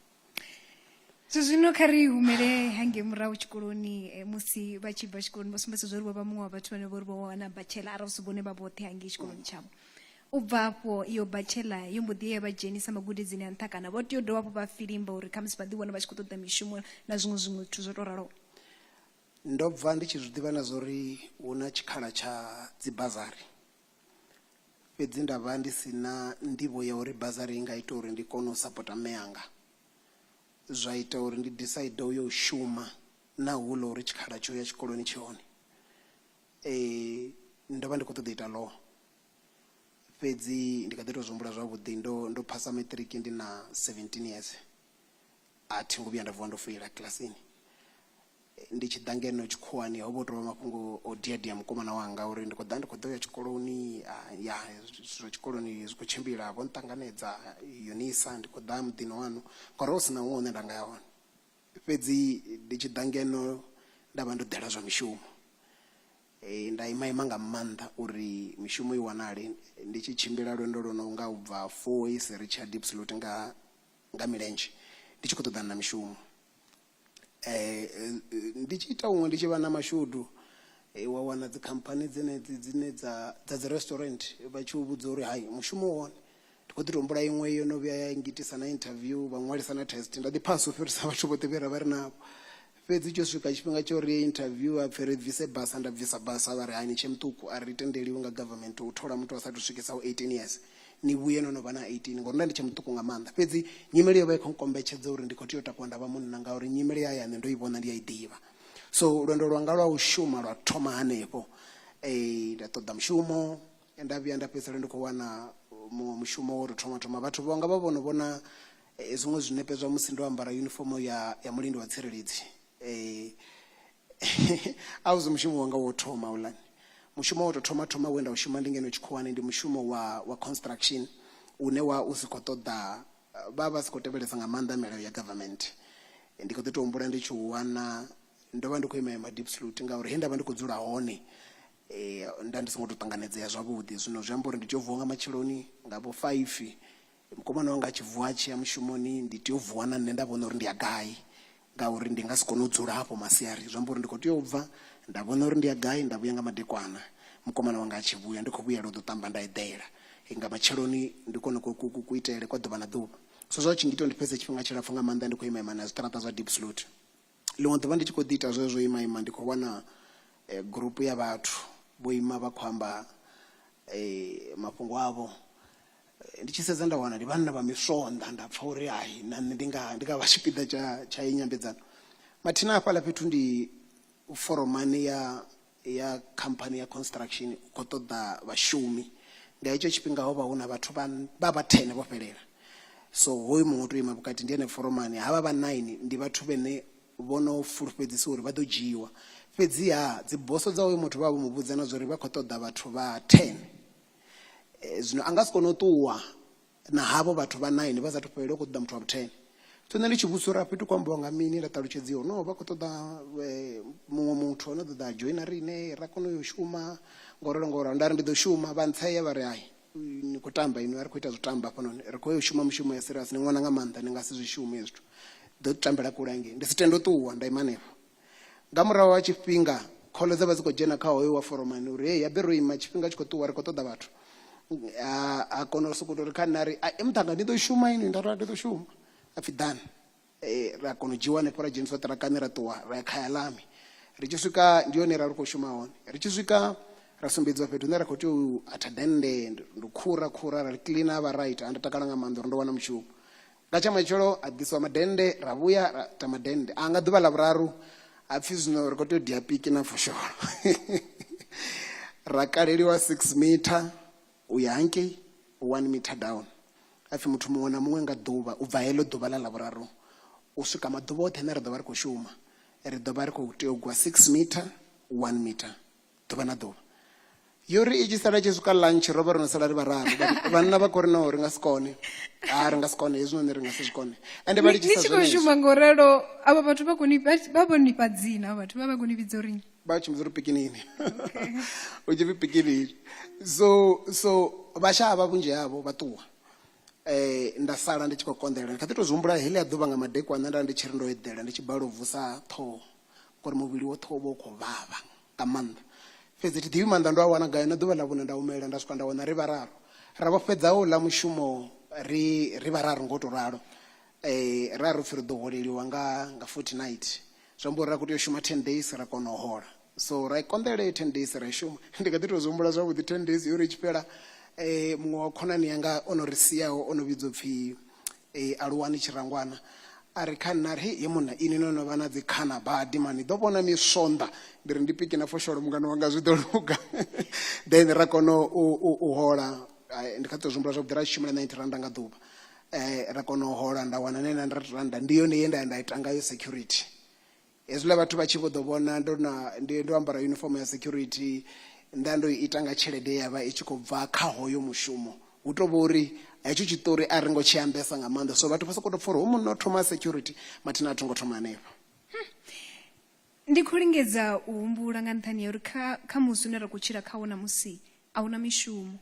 Zwa zwino kha ri humele hangei murahu tshikoloni eh, musi vha tshi bva tshikoloni vho sumbedza zwa uri vho vha muṅwe wa vhathu vhane vho ri vho wana bachelor arali si vhone vha vhoṱhe hangei tshikoloni tshavho. U bva afho iyo bachelor yo mbo ḓi ya vha dzhenisa magudedzini a nṱha kana vho tea u dovha hafhu vha filimba uri khamusi vha ḓi wana vha tshi khou ṱoḓa mishumo na zwiṅwe zwiṅwe zwithu zwo tou raloho. Ndo bva ndi tshi zwi ḓivha na zwa uri hu na tshikhala tsha dzi bazari fhedzi nda vha ndi si na nḓivho ya uri bazari i nga ita uri ndi kone u sapota mme anga zwa ita uri ndi decide u yo shuma na huḽa uri tshikhala tsho ya tshikoloni tshi hone. Ndo vha ndi khou ṱoḓa u ita law fhedzi ndi kha ḓi to zwi humbula zwavhuḓi ndo ndo phasa maṱiriki ndi na 17 years a thi ngo vhuya nda vuwa ndo foila kilasini. Ndi tshi ḓa ngeno tshikhuwani ho vha hu tovha mafhungo o diadia mukomana wanga uri ndi khou ḓa ndi khou ḓo ya tshikoloni ya zwithu zwa tshikoloni zwi khou tshimbila vho nṱanganedza unisa ndi khou ḓa muḓini waṋu ngauri ho sina huṅwe hune nda nga ya hone. Fhedzi ndi tshi ḓa ngeno nda vha ndo ḓela zwa mishumo nda ima ima nga maanḓa uri mishumo i wanale ndi tshi tshimbila lwendo lwo no nga ubva Fourways ri tshiya Diepsloot nga nga milenzhe ndi tshi khou ṱoḓana na mishumo. Ndi tshi ita huṅwe ndi tshi vha na mashudu wa wana dzikhamphani dzenedzi dzine dza dza dzi restaurant vha tshi u vhudza uri hai mushumo u hone ndi kho ḓi to humbula iṅwe yo no vhuya ya ngitisa na interview vha ṅwalisa na test nda ḓi phasa u fhirisa vhathu vhoṱhe vhe ra vha ri navho fhedzi tsho swika tshifhinga tsho ri interview ha pfhi ri bvise basa nda bvisa basa vha ri hai ni tshe muṱuku a ri tendeliwi nga government u thola muthu a sathu swikisaho 18 years ni vhuye no no vha na 18 ngori nda ndi tshe muṱuku nga maanḓa fhedzi nyimele yo vha i khou nkombetshedza uri ndi khou tea u takuwa nda vha munna ngauri nyimele ya hayani ndo i vhona ndi a i ḓivha so lwendo lwanga lwa u shuma lwa thoma hanefho nda ṱoḓa mushumo nda vhuya nda fhedzisela ndi khou wana muṅwe mushumo wo tou thoma thoma vhathu vhanga vha vhono vhona zwiṅwe zwinepe zwa musi ndo ambara unifomo ya ya mulindi wa tsireledzi a uzi mushumo wanga wo thoma uḽani mushumo wo to thoma thoma we nda u shuma ndi ngeno tshikhuwani ndi mushumo wa wa construction une wa u si khou ṱoḓa vha vha si khou tevhelesa nga maanḓa milayo ya government ndi kho ḓi to humbula ndi tshi u wana ndo vha ndi khou ima ima Diepsloot ngauri he nda vha ndi khou dzula hone nda ndi songo to ṱanganedzea zwavhuḓi zwino zwi amba uri ndi tea u vuwa nga matsheloni nga vho faifi Mukomana wanga a tshi vuwa a tshi ya mushumoni ndi tea u vuwa na nṋe nda vhona uri ndi ya gai ngauri ndi nga si kone u dzula hafho masiari zwi amba uri ndi khou tea u bva nda vhona uri ndi ya gai nda vhuya nga madekwana mukomana wanga a tshi vhuya ndi khou vhuyela u ḓo ṱamba nda eḓela nga matsheloni ndi kone kuitele kwa ḓuvha na ḓuvha so zwa tshi ngita ndi fhedze tshifhinga tshilapfhu nga maanḓa ndi khou ima ima na zwiṱaraṱa zwa Diepsloot. Ḽiṅwe ḓuvha ndi tshi khou ḓi ita zwezwo ima ima ndi khou wana gurupu ya vhathu vho ima vha khou amba mafhungo avho ndi tshi sedza nda wana ndi vhanna vha miswonḓa nda pfha uri hai na nṋe ndi nga ndi nga vha tshipiḓa tsha tsha iyi nyambedzano mathina hafhaḽa fhethu ndi foromani ya ya khamphani ya construction u khou ṱoḓa vhashumi nga hetsho tshifhinga ho vha hu na vhathu vha vha vha 10 vho fhelela so hoyu muṅwe u tou ima vhukati ndi ene foromani havha vha 9 ndi vhathu vhene vho no fulufhedzisa uri vha ḓo dzhiiwa fhedziha dziboso dza hoyu muthu vha vho mu vhudza na zwa uri vha khou ṱoḓa vhathu vha 10 Eh, zwino a nga si kone u ṱuwa na havho vhathu vha 9 vha sathu fhelela u khou ṱoḓa muthu wa vhu 10. So nṋe ndi tshi vhudzisa uri afha fhethu khou ambiwa nga mini nda ṱalutshedziwa no vha khou ṱoḓa muṅwe muthu ano ḓo ḓa a dzhoina riṋe ra kona u yo shuma ngoralo ngoralo. Nda ri ndi ḓo shuma vha ntsea vha ri hai ni khou tamba inwi a ri khou ita zwo tamba hafhanoni ri khou ya u shuma mushumo ya serious ni ṅwana nga maanḓa ni nga si zwi shume hezwi zwithu ḓo tambela kule hangei. Ndi si tende u ṱuwa nda ima hanefho. Nga murahu ha tshifhinga khoḽo dza vha dzi khou dzhena kha hoyo wa foromani uri hei habe ro ima tshifhinga tshi khou ṱuwa ri khou ṱoḓa vhathu. A kona u sokou tou ri kha nṋe a ri muṱhannga ni ḓo shuma inwi nda ri ndi ḓo shuma a pfhi ḓani. Ra kona u dzhiwa hanefho ra dzheniswa ṱirakani ra ṱuwa ra ya Khayalami. Ri tshi swika ndi hone ra ri khou shuma hone. Ri tshi swika ra sumbedziwa fhethu hune ra khou tea u atha dennde ndi khura khura ra ri kiḽina ha vha right nda takala nga maanḓa uri ndo wana mushumo. Nga tsha matshelo ha ḓiswa madennde ra vhuya ra ita madennde a nga ḓuvha ḽa vhuraru ha pfhi zwino ri khou tea u dia piki na fosholo ra kaleliwa 6 meter u ya hangei 1 meter down ha pfhi muthu muṅwe na muṅwe nga ḓuvha u bva heḽo ḓuvha ḽa ḽavhuraru u swika maḓuvha oṱhe ane ra ḓo vha ri khou shuma ri ḓo vha ri khou tea u gwa 6 meter 1 meter ḓuvha na ḓuvha yo ri i tshi sala tshi swika lunch ro vha ro no sala ri vhararu vhanna vha khou ri no ri nga si kone a ri nga si kone hezwinoni ri nga si zwi kone ende vha litshisa ni tshi khou shuma ngo ralo avha vhathu vha khou ni vha vho nifha dzina avha vhathu vha vha khou ni vhidza uri vha tshi vhidza uri pikinini u tshi pfi pikinini so so vha shavha vhunzhi havho vha ṱuwa eh nda sala ndi tshi khou konḓelela ndi kha ḓi to zwi humbula heḽia ḓuvha nga madekwana nda ndi tshi ri ndo eḓela ndi tshi balelwa u vusa ṱhoho ngori muvhili woṱhe wo vha u khou vhavha nga maanḓa fhedzi thi ḓivhi maanḓa ndo a wana gai na ḓuvha ḽa vhuṋa nda humela nda swika nda wana ri vhararu ra vho fhedza houḽa mushumo ri ri vhararu ngo to ralo eh ra ri pfhi ri ḓo holeliwa nga nga fortnight zwi amba uri ra khou tea u shuma 10 days ra kona u hola so ra i konḓelela iyo 10 days ra i shuma ndi kha ḓi to zwi humbula zwavhuḓi 10 days yo ri tshi fhela eh muṅwe wa khonani yanga o no ri siaho o no vhidzwa upfhi E, aluwani tshirangwana a ri kha nṋe a ri hei munna ini no no vha na dzi khana badi mani ḓo vhona miswonḓa ndi ri ndi piki na fosholo mungano wanga zwi ḓo luga then ra kona u hola ndi kha ḓi to zwi humbula zwavhuḓi ra tshi shumela 90 randa nga ḓuvha ra kona u hola nda wana 900 randa ndi yone ye nda ya nda ita ngayo security Hezwiḽa vhathu vha tshi vho ḓo vhona ndo na ndi ndo ambara uniform ya security nda ndo i ita nga tshelede ye ya vha i tshi khou bva kha hoyo mushumo hu to vha uri hetsho tshiṱori a ri ngo tshi ambesa nga maanḓa so vhathu vha sokou tou pfha uri hoyu munna o thoma security mathina a tho ngo thoma hanefha. Ndi khou lingedza u humbula nga nṱhani ha uri kha kha musi une ra khou tshila khawo ṋamusi a huna mishumo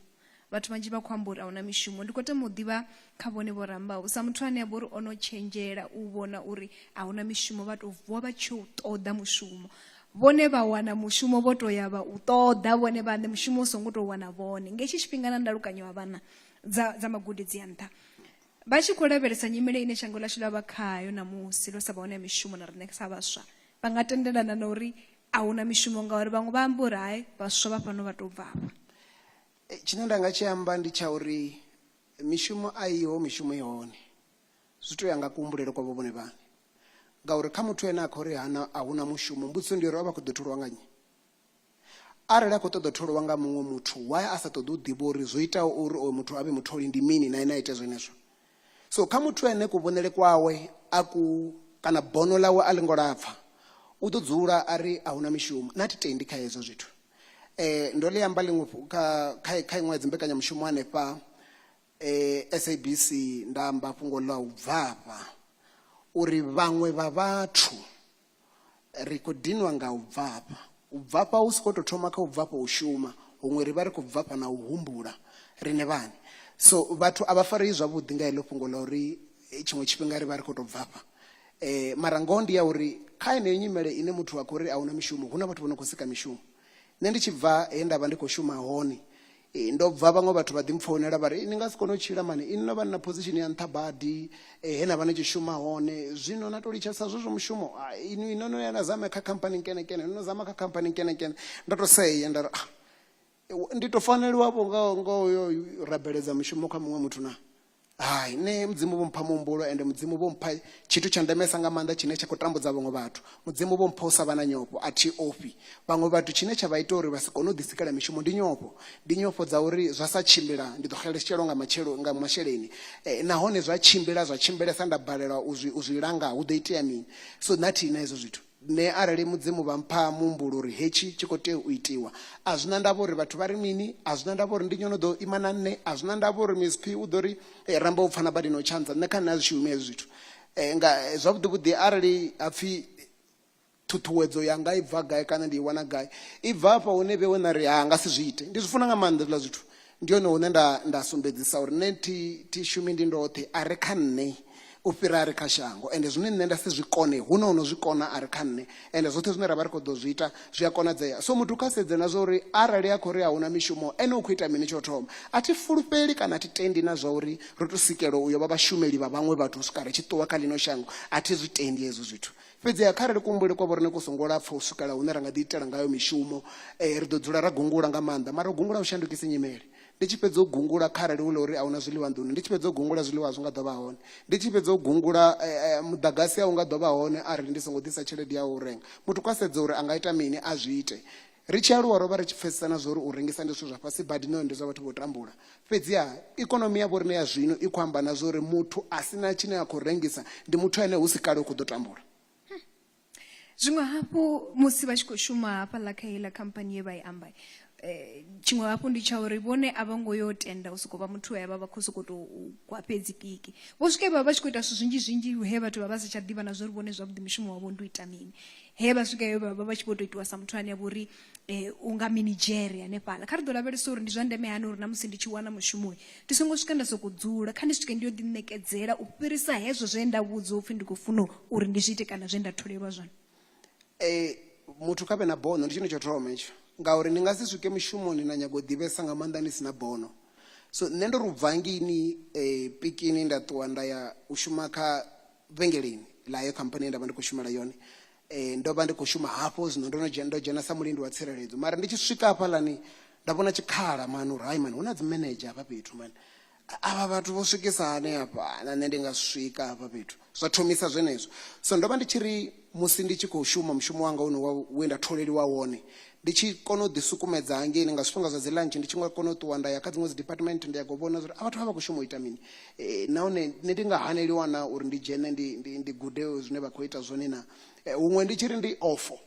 vhathu vhanzhi vha khou amba uri a huna mishumo ndi khou tama u ḓivha kha vhone vho rambaho sa muthu ane a vha uri o no tshenzhela u vhona uri a huna mishumo vha tou vuwa vha tshi u ṱoḓa mushumo vhone vha wana mushumo vho to ya vha u ṱoḓa vhone vhaṋe mushumo u songo tou wana vhone nga hetshi tshifhinga na ndalukanyo ya vhana dza, dza magudedzi a nṱha vha tshi khou lavhelesa nyimele ine shango ḽashu ḽa vha khayo ṋamusi ḽo sa vha hone ya mishumo na riṋe sa vhaswa vha nga tendelana na uri a huna mishumo ngauri vhaṅwe vha amba uri hai vhaswa vha fhano vha tou bva afha. Tshine nda nga tshi amba ndi tsha uri mishumo a iho mishumo i hone zwi to ya nga kuhumbulele kwavho vhone vhaṋe ngauri kha muthu ane a khou ri hana a huna mushumo mbudziso ndi uri o vha khou ḓo tholiwa nga nnyi arali a khou ṱoḓa u tholiwa nga muṅwe muthu why a sa ṱoḓi u ḓivha uri zwo itaho uri oyo muthu a vhe mutholi ndi mini na ene a ite zwenezwo So kha muthu ene kuvhonele kwawe a ku kana bono ḽawe a ḽi ngo lapfa u ḓo dzula a ri a huna mishumo nṋe a thi tendi kha hezwo zwithu ndo ḽi amba ḽiṅwe kha kha kha iṅwe ya dzi mbekanyamushumo hanefha SABC nda amba fhungo ḽa u bvafha uri vhaṅwe vha vhathu Ri khou dinwa nga u bvafha. U bvafha hu si khou tou thoma kha u bvafha u shuma, huṅwe ri vha ri khou bvafha na u humbula riṋe vhaṋe. So vhathu a vha farei zwavhuḓi nga heḽo fhungo ḽa uri tshiṅwe tshifhinga ri vha ri khou tou bvafha. Mara ngoho ndi ya uri kha yeneyo nyimele ine muthu a khou ri a huna mishumo, hu na vhathu vho no khou sika mishumo. Nṋe ndi tshi bva he nda vha ndi khou shuma hone ndo bva vhaṅwe vhathu vha ḓi mpfounela vha ri ni nga si kone u tshila mani inwi no vha ni na position ya nṱha badi he na vha ni tshi shuma hone zwino na to litshesa zwezwo mushumo inwi no no ya na zama kha khamphani nkenekene no no zama kha khamphani nkenekene nda to sea nda ri ah, ndi to faneliwa vho nga nga uyo rabeledza mushumo kha muṅwe muthu na Hai, nṋe Mudzimu vho mpha muhumbulo ende Mudzimu vho mpha tshithu tsha ndemesa nga maanḓa tshine tsha khou tambudza vhaṅwe vhathu. Mudzimu vho mpha u sa vha na nyofho, a thi ofhi. Vhaṅwe vhathu tshine tsha vha ita uri vha si kone u ḓisikela mishumo ndi nyofho. Ndi nyofho dza uri zwa sa tshimbila ndi ḓo xeletshelwa nga matshelo nga masheleni nahone zwa tshimbila zwa tshimbilesa nda balelwa u zwi u zwi langa hu ḓo itea mini. So nṋe a thi na hezwo zwithu. Nṋe arali Mudzimu vha mpha muhumbulo uri hetshi tshi khou tea u itiwa, a zwi na ndavha uri vhathu vha ri mini, a zwi na ndavha uri ndi nnyi o no ḓo ima na nṋe, a zwi na ndavha uri Miss P u ḓo ri ramba u pfana badani o tshanza, nṋe kha nṋe a zwi shumi hezwi zwithu. Nga zwavhuḓi vhuḓi arali hapfi ṱhuṱhuwedzo yanga i bva gai kana ndi i wana gai, i bva hafha hune vhewe na ri ha nga si zwi ite. Ndi zwi funa nga maanḓa hezwiḽa zwithu, ndi hone hune nda nda sumbedzisa uri nṋe thi thi shumi ndi ndoṱhe, a re kha nṋe u fhira a re kha shango. Ende zwine nṋe nda si zwi kone hu na ono zwi kona a re kha nṋe, ende zwoṱhe zwine ra vha ri khou ḓo zwi ita zwi a konadzea. So muthu kha sedze na zwa uri arali a khou ri a huna mishumo, ene u khou ita mini tsho thoma. A thi fulufheli kana a thi tendi na zwa uri ro tou sikelwa u yo vha vhashumeli vha vhaṅwe vhathu u swika ri tshi ṱuwa kha ḽino shango, a thi zwi tendi hezwo zwithu. Fhedziha kharali kuhumbulele kwa vhoriṋe ku songo lapfa u swikela hune ra nga ḓiitela ngayo mishumo, ri ḓo dzula ra gungula nga maanḓa. Mara u gungula a hu shandukisi nyimele. Ndi tshi fhedza u gungula kharali hu ḽa uri a huna zwiḽiwa nḓuni, ndi tshi fhedza u gungula zwiḽiwa a zwi nga ḓo vha hone, ndi tshi fhedza u gungula muḓagasi a u nga ḓo vha hone arali ndi songo ḓisa tshelede ya u renga. Muthu kha sedze uri a nga ita mini a zwi ite. Ri tshi aluwa ro vha ri tshi pfesesa na zwa uri u rengisa ndi zwithu zwa fhasi badi nahone ndi zwa vhathu vho tambula. Fhedziha ikonomi ya vhoriṋe ya zwino i khou amba na zwa uri muthu a si na tshine a khou rengisa ndi muthu ane hu si kale u khou ḓo tambula. Zwiṅwe hafhu musi vha tshi khou shuma hafhaḽa kha heiḽa khamphani ye vha i amba, tshiṅwe hafhu ndi tsha uri vhone a vho ngo yo tenda u sokou vha muthu we vha vha khou sokou tou gwa fhedzi piki. Vho swike vha vha tshi khou ita zwithu zwinzhi zwinzhi he vhathu vha vha si tsha ḓivha na zwa uri vhone zwavhuḓi mushumo wavho ndi u ita mini. He vha swika he vha vha vha tshi vho tou itiwa sa muthu ane a vha uri u nga minidzhere hanefhaḽa. Kha ri ḓo lavhelesa uri ndi zwa ndeme hani uri na musi ndi tshi wana mushumo ndi songo swika nda sokou dzula, kha ndi swike ndi yo ḓiṋekedzela u fhirisa hezwo zwe nda vhudzwa upfhi ndi khou funa uri ndi zwi ite kana zwe nda tholelwa zwone. Muthu kha vhe na bono, ndi tshone tsho thoma hetsho, ngauri ni nga si swike mushumoni na nyaga u ḓivhesa nga maanḓa ni si na bono. So nṋe ndo ri u bva ngeini pikini nda ṱuwa nda ya u shuma kha vhengeleni ḽa heyo khamphani ye nda vha ndi khou shumela yone. Ndo vha ndi khou shuma hafho zwino ndo no dzhena, ndo dzhena sa mulindi wa tsireledzo mara ndi tshi swika hafhaḽani nda vhona tshikhala mani uri hai mani hu na dzi manager hafha fhethu mani avha vhathu vho swikisa hani hafha na nṋe ndi nga swika hafha fhethu zwa thomisa zwenezwo. So ndo vha ndi tshi ri musi ndi tshi khou shuma mushumo wanga une wa we nda tholeliwa wone ndi tshi kona u ḓi sukumedza hangeini nga zwifhinga zwa dzi lunch ndi tshi nga kona u ṱuwa nda ya kha dziṅwe dzi department ndi ya go vhona uri a vhathu vha vha khou shuma u ita mini, nahone nṋe ndi nga haneliwa na uri ndi dzhene ndi, ndi, ndi gude zwine vha khou ita zwone na. Huṅwe ndi tshi ri ndi ofo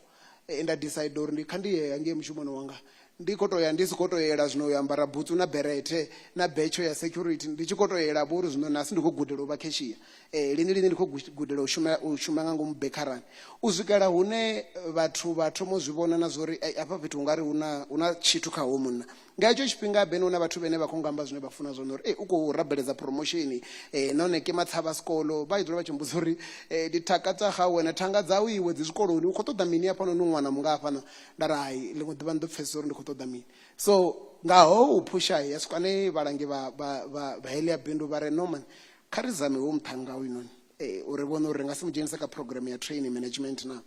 nda decide uri ndi kha ndi ye hangei mushumoni wanga ndi khou tou ya ndi si khou tou yela zwino u ambara butsu na berethe na betsho ya security ndi tshi khou tou yela vho uri zwino nasi ndi khou gudela u vha cashier, lini lini ndi khou gudela u shuma u shuma nga ngomu bekharani u swikela hune vhathu vha thoma u zwi vhona na zwori hafha fhethu ungari huna huna tshithu kha ho munna. Nga hetsho tshifhinga bene huna vhathu vhane vha khou ngamba zwine vha funa zwone uri u khou rabeledza promotion, nahone ke matshavha sikolo vha dzula vha tshi mbudza uri ndi thaka dza ga wena thanga dzau iwe dzi zwikoloni u khou ṱoḓa mini hafhanoni ṅwana mungafhana. Nda ri hai ḽiṅwe ḓuvha ni ḓo pfesesa uri ndi khou ṱoḓa mini. So nga ho u phusha ya swika ne vhalangi vha vha vha vha heḽia bindu vha re no man kha ri zame ho muṱhannga hoyunoni uri vhone uri ri nga si mu dzhenise kha program ya training management na.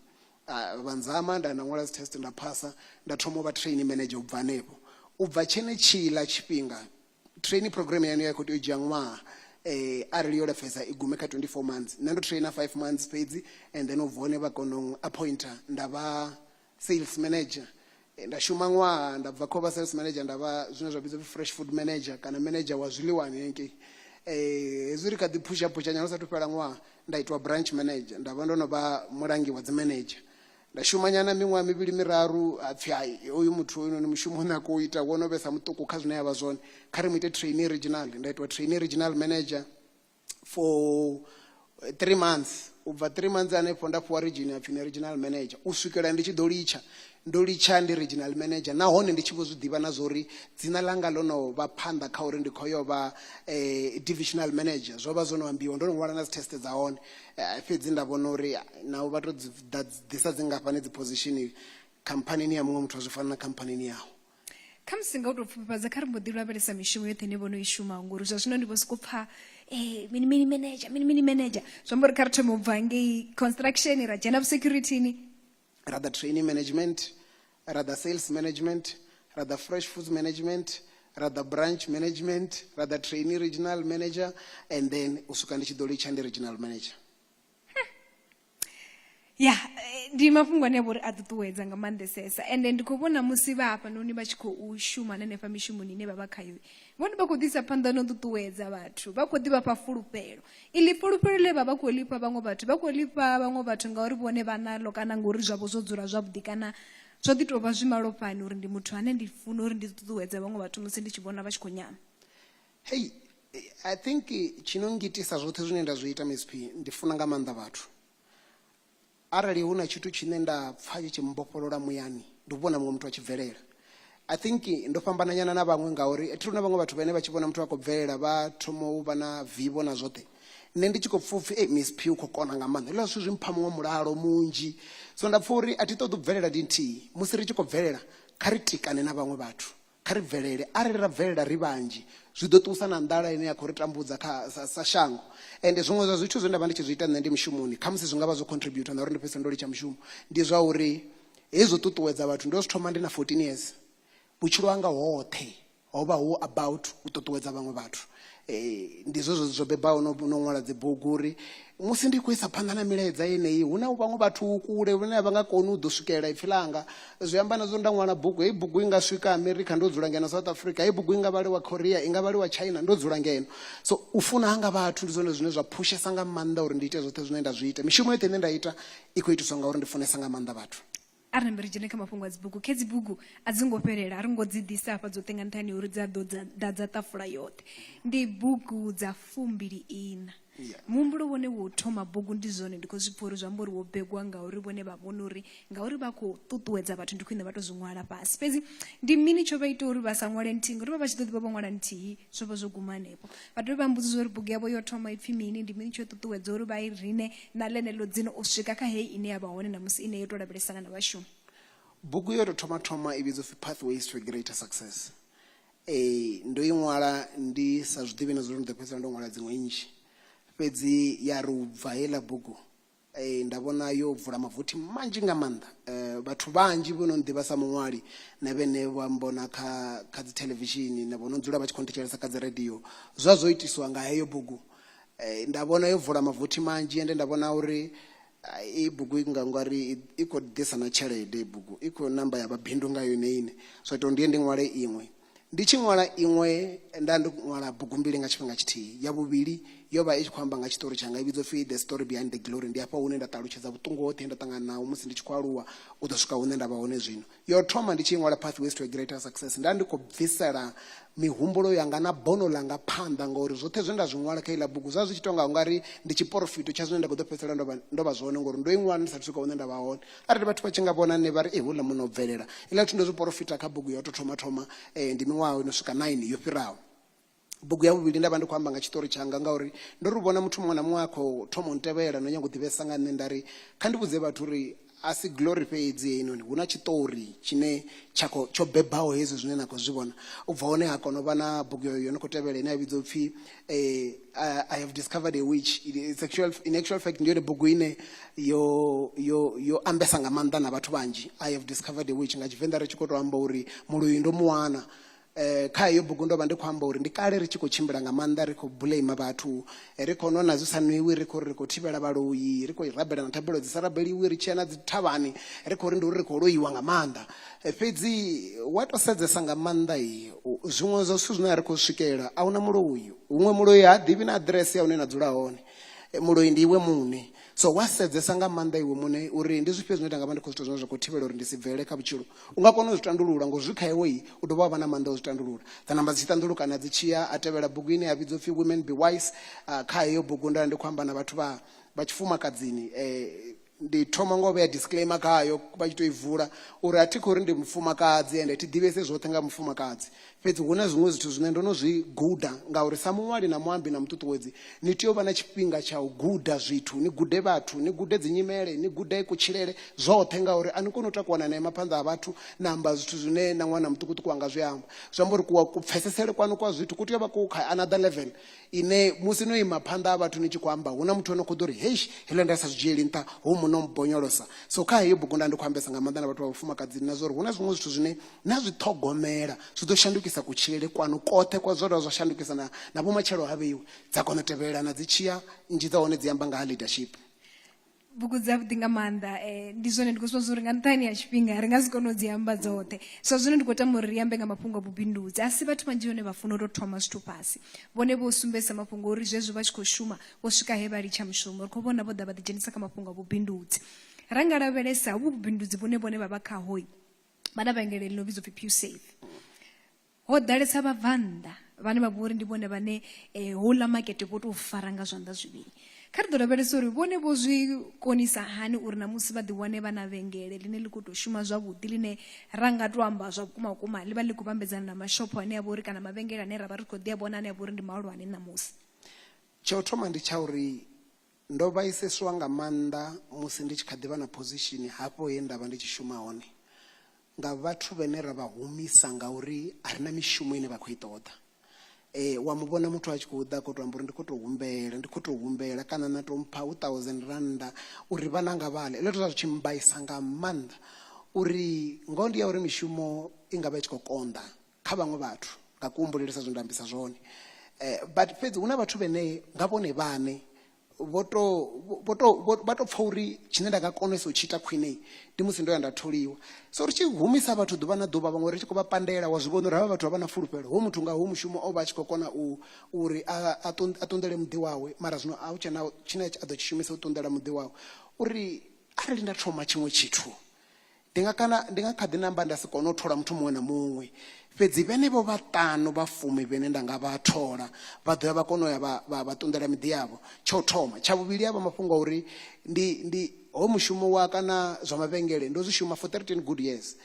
Vha nzama nda nda ṅwala dzi test nda phasa nda thoma u vha training manager u bva hanefho. U bva tshenetshiḽa tshifhinga training program yanu ya khou tea u dzhia ṅwaha arali yo lapfesa i gume kha 24 months. Nṋe ndo trainer 5 months fhedzi and then u bva hone vha kona u appointer nda vha sales manager. Nda shuma ṅwaha nda bva kha u vha sales manager nda vha zwine zwa vhidzwa fresh food manager kana manager wa zwiḽiwani hengei. Hezwi ri kha ḓi phusha phusha nyana hu sathu fhela ṅwaha nda itwa branch manager nda vha ndo no vha mulangi wa dzi manager. Nda shuma nyana miṅwaha mivhili miraru ha pfhi hai hoyu muthu hoyunoni mushumo une a khou ita wo no vhesa muṱuku kha zwine a vha zwone kha ri mu ite trainee regional. Nda itwa trainee regional manager for 3 months. U bva 3 months hanefho nda fhiwa region ya pfhi ni regional manager u swikela ndi tshi ḓo litsha. Ndo litsha ndi regional manager nahone ndi tshi vho zwi ḓivha na zwa uri dzina ḽanga ḽo no vha phanḓa kha uri ndi khou yo vha divisional manager. Zwo vha zwo no ambiwa ndo no ṅwala na dzi test dza hone, fhedzi nda vhona uri navho vha to ḓisa dzingafhani dzi position khamphanini ya muṅwe muthu a zwi fani na khamphanini yawe. Khamusi nga u tou pfufhifhadza kha ri mbo ḓi lavhelesa mishumo yoṱhe ine vho no i shuma ngori zwa zwino ndi vho sokou pfha mini mini manager mini mini manager zwi amba uri kha ri thome u bva ngei construction ra dzhena vhusecuritini ra ḓa training management, ra ḓa sales management, ra ḓa fresh foods management, ra ḓa branch management, ra ḓa trainee regional manager and then u swika ndi tshi ḓo litsha ndi regional manager. Ya ndi mafhungo ane a vha uri a ṱuṱuwedza nga maanḓesesa ende ndi khou vhona musi vha hafhanoni vha tshi khou shuma hanefha mishumoni ine vha vha khayo vhone vha khou ḓisa phanḓa no ṱuṱuwedza vhathu vha khou ḓi vha fha fulufhelo iḽi fulufhelo ḽe vha vha khou lifha vhaṅwe vhathu vha khou lifha vhaṅwe vhathu ngauri vhone vha nalo kana ngori zwavho zwo dzula zwavhuḓi kana zwo ḓi tou vha zwi malofhani uri ndi muthu ane ndi funa uri ndi ṱuṱuwedze vhaṅwe vhathu musi ndi tshi vhona vha tshi khou nyama. Hei I think tshino ngitisa zwoṱhe zwine nda zwi ita, Miss P, ndi funa nga maanḓa vhathu. Arali hu na tshithu tshine nda pfa tshi tshi mbofholola muyani, ndi u vhona muṅwe muthu a tshi bvelela. I think ndo fhambananyana na vhaṅwe ngauri thi hu na vhaṅwe vhathu vhane vha tshi vhona muthu a khou bvelela vha thoma u vha na vivho na zwoṱhe. Nṋe ndi tshi khou pfa upfhi ei Miss P u khou kona nga maanḓa, hezwiḽa zwithu zwi mpha muṅwe mulalo munzhi. So nda pfha uri a thi ṱoḓi u bvelela ndi nthihi, musi ri tshi khou bvelela kha ri tikane na vhaṅwe vhathu. Kha ri bvelele, arali ra bvelela ri vhanzhi zwi ḓo ṱusa na nḓala ine ya khou ri tambudza kha sa, sa shango. Ende zwiṅwe zwa zwithu zwe nda vha ndi tshi zwi ita nṋe ndi mushumoni, khamusi zwi nga vha zwo contributor na uri ndi fhedzisele ndo litsha mushumo, ndi zwa uri hezwi u ṱuṱuwedza vhathu ndo zwi thoma ndi na 14 years. Vhutshilo hanga hoṱhe ho vha hu about u ṱuṱuwedza vhaṅwe vhathu. Ndi zwezwo zwo bebaho no no ṅwala dzibugu uri musi ndi khou isa phanḓa na milaedza yeneyi hu na vhaṅwe vhathu kule vhane a vha nga koni u ḓo swikelela ipfi ḽanga. Zwi amba na zwo nda ṅwala bugu, heyi bugu i nga swika America ndo dzula ngeno South Africa, heyi bugu i nga vhaliwa Korea, i nga vhaliwa China ndo dzula ngeno. So u funa hanga vhathu ndi zwone zwine zwa phushesa nga maanḓa uri ndi ite zwoṱhe zwine nda zwi ita. Mishumo yoṱhe ine nda ita i khou itiswa ngauri ndi funesa nga maanḓa vhathu. A ri nambe ri dzhene kha mafhungo a dzibugu. Khe dzibugu a dzi ngo fhelela, a ri ngo dzi ḓisa hafha dzoṱhe nga nṱhani ha uri dza ḓo ḓadza ṱafula yoṱhe. Ndi bugu dza 24. Yeah. Muhumbulo wone wo thoma bugu ndi zwone ndi khou zwi pfa uri zwi amba uri wo begwa ngauri vhone vha vhona uri ngauri vha khou ṱuṱuwedza vhathu ndi khwine vha to zwi ṅwala fhasi. Fhedzi ndi mini tsho vha ita uri vha sa ṅwale nthihi ngauri vha vha tshi ḓo ḓi vha vho ṅwala nthihi zwo vha zwo guma hanefho. Vha dovhe vha mbudzisa uri bugu yavho yo thoma ipfi mini, ndi mini tsho ṱuṱuwedza uri vha i rine na ḽeneḽo dzina u swika kha heyi ine ya vha hone ṋamusi ine yo tou lavhelesana na vhashumi. Bugu yo tou thoma thoma i vhidzwa upfi Pathways to a Greater Success. Ee, ndo i ṅwala ndi sa zwi ḓivhi na zwa uri ndi ḓo fhedzisela ndo ṅwala dziṅwe nnzhi, fhedzi ya ri u bva heiḽa bugu nda vhona yo vula mavothi manzhi nga maanḓa. Vhathu vhanzhi vho no nḓivha sa muṅwali na vhene vha mbona kha kha dzi thelevishini na vho no dzula vha tshi khou nthetshelesa kha dzi radio zwa zwo itiswa nga heyo bugu. Nda vhona yo vula mavothi manzhi ende nda vhona uri i bugu i nga ngari i khou ḓisa na tshelede, bugu i khou namba ya vha bindu nga yone ine, zwa ita uri ndi ye ndi ṅwale iṅwe. Ndi tshi ṅwala iṅwe nda ndo ṅwala bugu mbili nga tshifhinga tshithihi. Ya vhuvhili yo vha i tshi khou amba nga tshiṱori tshanga i vhidzwa upfi The Story Behind the Glory. Ndi hafha hune nda ṱalutshedza vhuṱungu hoṱhe he nda ṱangana naho musi ndi tshi khou aluwa u ḓo swika hune nda vha hone zwino. Yo thoma ndi tshi i ṅwala Pathways to a Greater Success nda ndi khou bvisela mihumbulo yanga na bono ḽanga phanḓa ngauri zwoṱhe zwe nda zwi ṅwala kha iḽa bugu zwa zwi tshi tou nga ungari ndi tshiporofito tsha zwine nda khou ḓo fhedzisela ndo vha ndo vha zwone ngori ndo i ṅwala ndi sathu swika hune nda vha hone. Arali vhathu vha tshi nga vhona nṋe vha ri, Ee, houḽa munna o bvelela. Iḽa zwithu ndo zwi porofita kha bugu ya u tou thoma thoma, ndi miṅwaha ino swika 9 yo fhiraho. Bugu ya vhuvhili nda vha ndi khou amba nga tshiṱori tshanga ngauri ndo ri vhona muthu muṅwe na muṅwe a khou thoma u ntevhela no nyaga u ḓivhesa nga nṋe nda ri kha ndi vhudze vhathu uri a si glory fhedzi heinoni, hu na tshiṱori tshine tsha khou tsho bebaho hezwi zwine na khou zwi vhona. U bva hone ha kona u vha na bugu yo no khou tevhela ine ya vhidzwa upfhi I have discovered a witch. It's actual, in actual fact ndi yone bugu ine yo yo yo ambesa nga maanḓa na vhathu vhanzhi. I have discovered a witch nga Tshivenḓa ri tshi khou tou amba uri muloi ndo mu wana. Kha heyo bugu ndo vha ndi khou amba uri ndi kale ri tshi khou tshimbila nga maanḓa ri khou blame vhathu, ri khou nwa na zwi sa nwiwi, ri khou ri ri khou thivhela vhaloi, ri khou rabela na thabelo dzi sa rabeliwi, ri tshiya na dzi thavhani ri khou ri ndi uri ri khou loiwa nga maanḓa. Fhedzi wa tou sedzesa nga maanḓa zwiṅwe zwa zwithu zwine a ri khou swikelela a huna muloi. Huṅwe muloi ha ḓivhi na aḓirese ya hune na dzula hone, muloi ndi iwe muṋe. So wa sedzesa nga maanḓa iwe muṋe uri ndi zwifhio zwine nda nga vha ndi khou zwi ita zwine zwa khou thivhela uri ndi si bvelele kha vhutshilo, u nga kona u zwi tandulula ngori zwi kha iwe u dovha wa vha na maanḓa o zwi tandulula. Dza namba dzi tshi ṱanḓulukana dzi tshi ya, a tevhela bugu ine ya vhidzwa upfhi Women Be Wise. Kha heyo bugu nda ndi khou amba na vhathu vha vha tshifumakadzini ndi thoma ngo vhea disclaimer khayo vha tshi to i vula uri a thi khou ri ndi mufumakadzi ende thi ḓivhese zwoṱhe nga mufumakadzi, fhedzi hu na zwiṅwe zwithu zwine ndo no zwi guda ngauri sa muṅwali na muambi na muṱuṱuwedzi ni tea u vha na tshifhinga tsha u guda zwithu, ni gude vhathu, ni gude dzinyimele, ni gude kutshilele zwoṱhe ngauri a ni koni u takuwa na ima phanḓa ha vhathu na amba zwithu zwine na ṅwana muṱukuṱuku anga zwi amba. Zwi amba uri kupfesesele kwanu kwa zwithu ku tea u vha ku kha another level ine musi no ima phanḓa ha vhathu ni tshi khou amba hu na muthu ano khou ḓo ri heish heḽo nda sa zwi dzhieli nṱha hu muno mbonyolosa. So kha heyo bugu nda ndi khou ambesa nga maanḓa na vhathu vha vhafumakadzini na zwa uri hu na zwiṅwe zwithu zwine na zwi ṱhogomela zwi ḓo shandukisa kutshilele kwanu koṱhe kwa zwa dovha zwa shandukisa na, na vhumatshelo ha vheiwe. Dza kona u tevhelelana dzi tshiya nnzhi dza hone dzi amba nga ha leadership. Bugu dzavhuḓi nga maanḓa ndi zwone ndi khou zwi vhona uri nga nṱhani ha tshifhinga ri nga si kone u dzi amba dzoṱhe. So zwino ndi khou tama uri ri ambe nga mafhungo a vhubindudzi. A si vhathu vhanzhi vhane vha funa u tou thoma zwithu fhasi, vhone vho sumbedzisa mafhungo uri zwezwo vha tshi khou shuma vho swika he vha litsha mushumo. Ri khou vhona vho ḓa vha ḓidzhenisa kha mafhungo a vhubindudzi. Ra nga lavhelesa hovhu vhubindudzi vhune vhone vha vha khaho vha na vhengele ḽi no vhidzwa upfhi Pewsafe. Ho ḓalesa vhabvannḓa. Vhane vha vhori ndi vhone vhane houḽa makete vho tou fara nga zwanḓa zwivhili. Kha ri ḓo lavhelesa uri vhone vho zwi konisa hani uri ṋamusi vha ḓiwane vha na vhengele ḽine ḽi khou tou shuma zwavhuḓi, ḽine ra nga to amba zwa vhukuma vhukuma ḽi vha ḽi khou vhambedzana na mashopho ane a vha uri kana mavhengele ane ra vha ri khou ḓi a vhona ane a vha uri ndi mahulwane ṋamusi. Tsha u thoma ndi tsha uri ndo vhaiseswa nga maanḓa musi ndi tshi kha ḓi vha na phozishini hafho he nda vha ndi tshi shuma hone nga vhathu vhane ra vha humisa ngauri a ri na mishumo ine vha khou i ṱoḓa. Wa mu vhona muthu a tshi khou ḓa a khou to amba uri ndi khou tou humbela, ndi khou tou humbela kana na tou mpha hu R1000 uri vhananga vha ḽe. Hezwiḽa zwi tshi mmbaisa nga maanḓa uri ngoho ndi ya uri mishumo i nga vha i tshi khou konḓa kha vhaṅwe vhathu nga kuhumbulele sa zwe nda ambisa zwone. But fhedzi hu na vhathu vhane nga vhone vhaṋe vho to vho to vha to pfa uri tshine nda nga konesa u tshi ita khwine ndi musi ndo ya nda tholiwa. So ri tshi humisa vhathu ḓuvha na ḓuvha vhaṅwe ri tshi khou vha pandela wa zwi vhona uri havha vhathu a vha na fulufhelo, hoyu muthu nga hoyu mushumo o vha a tshi khou kona u uri a ṱunḓele muḓi wawe mara zwino a hu tshena tshine a ḓo tshi shumisa u ṱunḓela muḓi wawe. Uri arali nda thoma tshiṅwe tshithu ndi nga kana ndi nga kha ḓi namba nda si kone u thola muthu muṅwe na muṅwe, fhedzi vhenevho vhaṱanu vha fumi vhene nda nga vha thola vha ḓo ya vha kona u ya vha vha vha ṱunḓela miḓi yavho. Tsha u thoma, tsha vhuvhili ya vha mafhungo a uri ndi ndi ho mushumo wa kana zwa mavhengele ndo zwi shuma for 13 good years,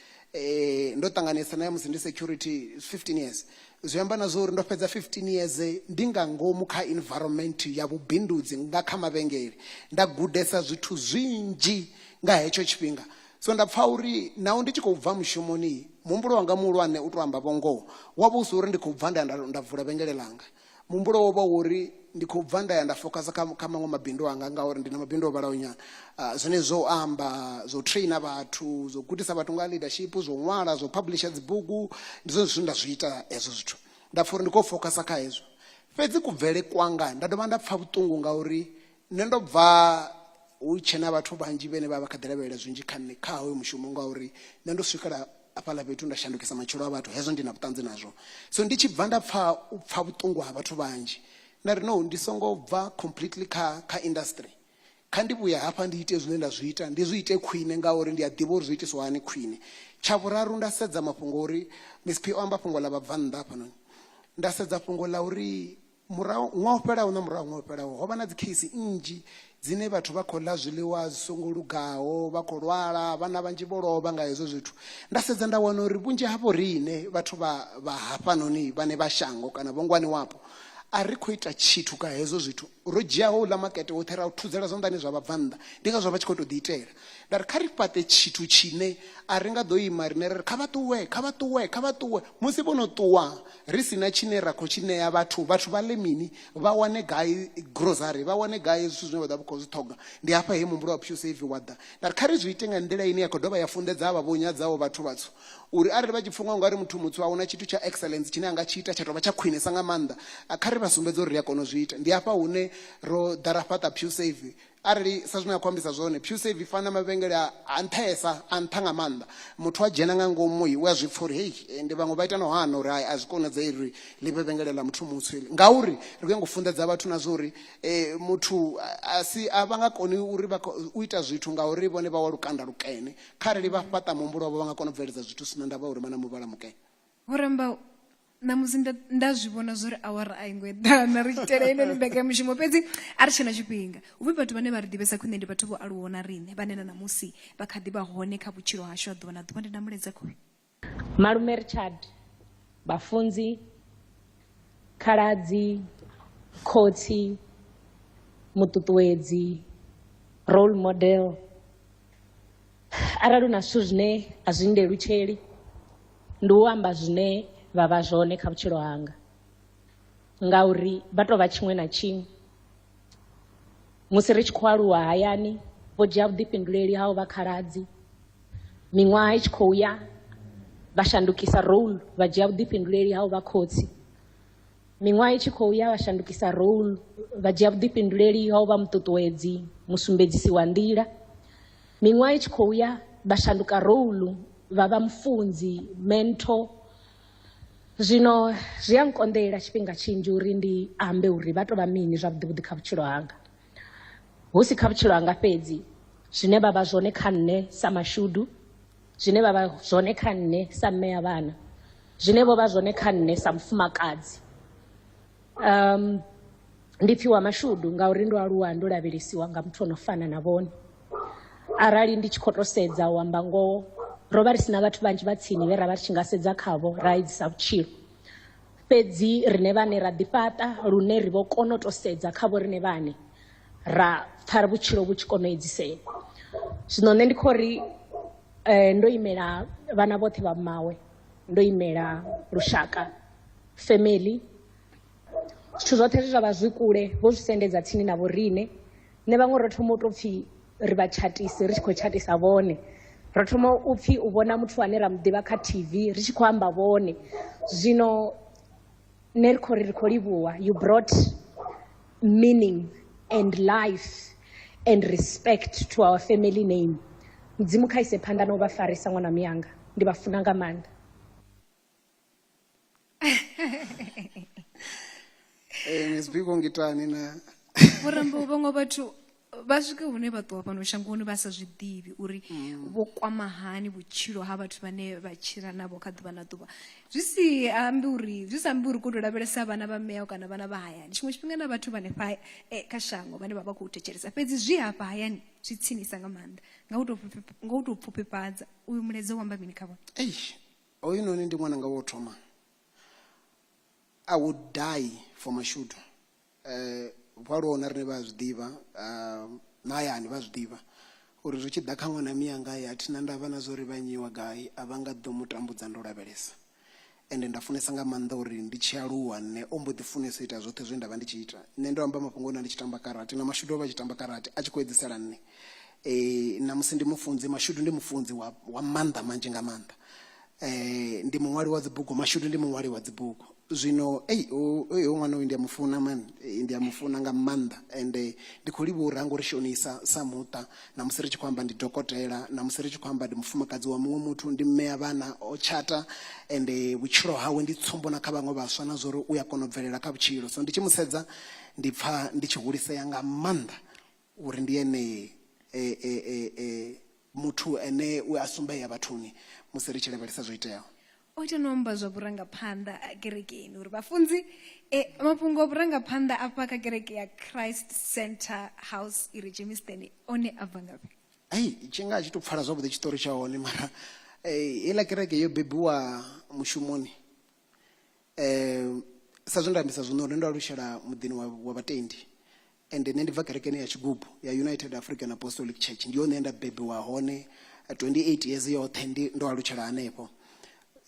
ndo ṱanganesa na ya musi ndi security 15 years. Zwi amba na zwa uri ndo fhedza 15 years ndi nga ngomu kha environment ya vhubindudzi nga kha mavhengele, nda gudesa zwithu zwinzhi nga hetsho tshifhinga. So nda pfa uri naho ndi tshi khou bva mushumoni, muhumbulo wanga muhulwane u tou amba vho ngoho wa vha u si uri ndi khou bva nda ya nda vula vhengele ḽanga. Muhumbulo wo vha uri ndi khou bva nda ya nda fokhasa kha kha maṅwe mabindu anga ngauri ndi na mabindu o vhalaho nyana. Zwenezwi zwo amba, zwo trainer vhathu, zwo gudisa vhathu nga leadership, zwo ṅwala, zwo publisher dzibugu, ndi zwone zwine nda zwi ita hezwo zwithu. Nda pfa uri ndi khou fokhasa kha hezwo. Fhedzi kubvele kwanga nda dovha nda pfa vhuṱungu ngauri nṋe ndo bva hu tshe na vhathu vhanzhi vhane vha vha kha ḓi lavhelela zwinzhi kha nṋe kha hoyo mushumo ngauri nṋe ndo swikela hafhaḽa fhethu nda shandukisa matshilo a vhathu, hezwo ndi na vhuṱanzi nazwo. So ndi tshi bva nda pfa u pfa vhuṱungu ha vhathu vhanzhi nda ri no ndi songo bva completely kha kha industry, kha ndi vhuye hafha ndi ite zwine nda zwi ita ndi zwi ite khwine ngauri ndi a ḓivha uri zwi itiswa hani khwine. Tsha vhuraru nda sedza mafhungo uri Miss P o amba fhungo ḽa vhabvannḓa hafhanoni, nda sedza fhungo ḽa uri murahu ṅwaha u fhelaho na murahu ṅwaha u fhelaho ho vha na dzi kheisi nnzhi dzine vhathu vha khou ḽa zwiḽiwa zwi songo lugaho, vha khou lwala, vhana vhanzhi vho lovha nga hezwo zwithu. Nda sedza nda wana uri vhunzhi ha vho riṋe vhathu vha vha hafhanoni vhane vha shango kana vho ngwaniwapo a ri khou ita tshithu kha hezwo zwithu. Ro dzhia houḽa makete woṱhe ra u thudzela zwanḓani zwa vhabvannḓa, ndi ngazwo vha tshi khou tou ḓiitela. Nda ri kha ri fhaṱe tshithu tshine a ri nga ḓo ima riṋe ra ri kha vha ṱuwe, kha vha ṱuwe, kha vha ṱuwe. Musi vho no ṱuwa ri si na tshine ra khou tshi ṋea vhathu, vhathu vha ḽe mini, vha wane gai grocery, vha wane gai zwithu zwine vha ḓo vha khou zwi ṱhoga. Ndi hafha he muhumbulo wa PSuSave wa ḓa. Nda ri kha ri zwi ite nga nḓila ine ya khou dovha ya funḓedza havha vho nyadzaho vhathu vhatswu uri arali vha tshi pfha u nga ri muthu mutswu a huna tshithu tsha excellence tshine a nga tshi ita tsha tou vha tsha khwinesa nga maanḓa, kha ri vha sumbedze uri ri a kona u zwi ita. Ndi hafha hune ro ḓa ra fhaṱa PSuSave. Arali sa zwine a khou ambisa zwone, PSuSave i fana na mavhengele a nṱhesa, a nṱha nga maanḓa. Muthu a dzhena nga ngomu u a zwi pfha uri hei ndi vhaṅwe vha ita na u hana uri hai a zwi konadzei uri ḽi vhe vhengele ḽa muthu mutswu heḽi. Ngauri ri khou nyanga u funḓedza vhathu na zwa uri muthu a si a vha nga koni uri vha u ita zwithu ngauri vhone vha wa lukanda lukene. Kharali vha fhaṱa muhumbulo wavho vha nga kona u bveledza zwithu zwi si na ndavha uri vha na muvhala mukene. Vho Rambau, ṋamusi nda, nda zwi vhona zwori awara a i ngo eḓana ri tshi itela heinoni mbekanyamushumo, fhedzi a ri tshena tshifhinga. Hu pfi vhathu vhane vha ri ḓivhesa khwine ndi vhathu vho aluwaho na riṋe, vhane na ṋamusi vha kha ḓi vha hone kha vhutshilo hashu ha ḓuvha na ḓuvha. Ndi na mulaedza khoyu. Malume Richard, vhafunzi, khaladzi, khotsi, muṱuṱuwedzi, role model. Arali hu na zwithu zwine a zwi ndelutsheli, ndi u amba zwine vha vha zwone kha vhutshilo hanga, ngauri vha tou vha tshiṅwe na tshiṅwe. Musi ri tshi khou aluwa hayani, vho dzhia vhuḓifhinduleli ha u vha khaladzi. Miṅwaha i tshi khou ya, vha shandukisa role, vha dzhia vhuḓifhinduleli ha u vha khotsi. Miṅwaha i tshi khou ya, vha shandukisa role, vha dzhia vhuḓifhinduleli ha u vha muṱuṱuwedzi, musumbedzisi wa nḓila. Miṅwaha i tshi khou ya, vha shanduka role, vha vha mufunzi, mentor. Zwino zwi a nkonḓela tshifhinga tshinzhi uri ndi ambe uri vha tou vha mini zwavhuḓi vhuḓi kha vhutshilo hanga. Hu si kha vhutshilo hanga fhedzi, zwine vha vha zwone kha nṋe sa mashudu, zwine vha vha zwone kha nṋe sa mme a vhana, zwine vho vha zwone kha nṋe sa mufumakadzi. Ndi pfi wa mashudu ngauri ndo aluwa ndo lavhelesiwa nga muthu ono fana na vhone. Arali ndi tshi khou tou sedza u amba ngoho, ro vha ri si na vhathu vhanzhi vha tsini vhe ra vha ri tshi nga sedza khavho ra edzisa vhutshilo. Fhedzi riṋe vhaṋe ra ḓi fhaṱa lune ri vho kona u tou sedza kha vho riṋe vhaṋe ra pfa vhutshilo vhu tshi kona u edzisea. Zwino nṋe ndi khou ri ndo imela vhana vhoṱhe vha mmawe, ndo imela lushaka, family. Zwithu zwoṱhe zwe zwa vha zwi kule vho zwi sendedza tsini na vhoriṋe. Nṋe vhaṅwe ro thoma u tou pfhi ri vha tshatisi ri tshi khou tshatisa vhone. Ro thoma u pfhi u vhona muthu ane ra mu ḓivha kha TV ri tshi khou amba vhone. Zwino nṋe ri khou ri ri khou livhuwa, you brought meaning and life and respect to our family name. Mudzimu kha ise phanḓa na u vha farisa ṅwana miyanga, ndi vha funa nga maanḓa. Miss Biko ngitani na vhorambo vhaṅwe vhathu vha swike hune vha ṱuwa fhano shangoni vha sa zwi ḓivhi uri vho kwama hani vhutshilo ha vhathu vhane vha tshila navho kha ḓuvha na ḓuvha. Zwi si ambi uri zwi sa ambi uri ku tou lavhelesa vhana vha mmeau kana vhana vha hayani, tshiṅwe tshifhinga na vhathu vhanefha kha shango vhane vha vha khou thetshelesa, fhedzi zwi hafha hayani zwi tsinisa nga maanḓa. Nga u tou nga u tou pfufhifhadza uyu mulaedza u amba mini kha vhone? Eish, hoyunoni ndi ṅwananga wo thoma. I would die for Mashudu. Vho aluwa na riṋe vha zwi ḓivha, na hayani vha zwi ḓivha uri zwi tshi ḓa kha ṅwana miyanga a thina ndavha na zwa uri vha nnyi wa gai, a vha nga ḓo mu tambudza ndo lavhelesa. Ende nda funesa nga maanḓa uri ndi tshi aluwa nṋe o mbo ḓi funesa u ita zwoṱhe zwe nda vha ndi tshi ita. Nṋe ndo amba mafhungo na ndi tshi tamba karate na Mashudu o vha a tshi tamba karate a tshi khou edzisela nṋe. Ṋamusi ndi mufunzi, Mashudu ndi mufunzi wa wa maanḓa manzhi nga maanḓa. Ndi muṅwali wa dzibugu, Mashudu ndi muṅwali wa dzibugu. Zwino ei hoyu ṅwana uyu ndi a mufuna mani, ndi a mufuna nga maanḓa ende ndi khou livhuwa uri ha ngo ri shonisa sa muṱa. Ṋamusi ri tshi khou amba ndi dokotela, ṋamusi ri tshi khou amba ndi mufumakadzi wa muṅwe muthu, ndi mme a vhana o tshata ende vhutshilo hawe ndi tsumbo na kha vhaṅwe vhaswa na zwa uri u a kona u bvelela kha vhutshilo. So ndi tshi musedza ndi pfha ndi tshi hulisea nga maanḓa uri ndi ene muthu ene we a sumbea vhathuni musi ri tshi lavhelesa zwo iteaho. O ita no amba zwa vhurangaphanḓa kerekeni uri vhafunzi mafhungo a vhurangaphanḓa afha kha kereke ya Christ Center House i re Germiston one a bva ngafhi? Ai, tshi nga a tshi tou pfala zwavhuḓi tshiṱori tsha hone mara heiḽa kereke yo bebiwa mushumoni. Sa zwe nda ambisa zwino uri ndo alutshela muḓini wa vhatendi ende nṋe ndi bva kerekeni ya tshigubu ya United African Apostolic Church, ndi yone nda bebiwa hone 28 years yoṱhe ndi ndo alutshela hanefho.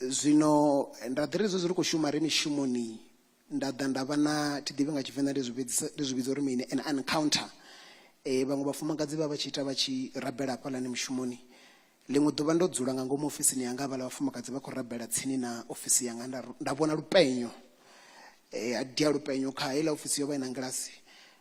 Zwino nda ḓi ri zwezwi ri khou shuma ri mishumoni nda ḓa nda vha na thi ḓivhi nga Tshivenḓa ndi zwi vhidzisa ndi zwi vhidza uri mini an encounter. Vhaṅwe vhafumakadzi vha vha tshi ita vha tshi rabela hafhaḽani mushumoni. Ḽiṅwe ḓuvha ndo dzula nga ngomu ofisini yanga havhaḽa vhafumakadzi vha khou rabela tsini na ofisi yanga nda nda vhona lupenyo. Ha dia lupenyo kha heiḽa ofisi yo vha i na ngilasi.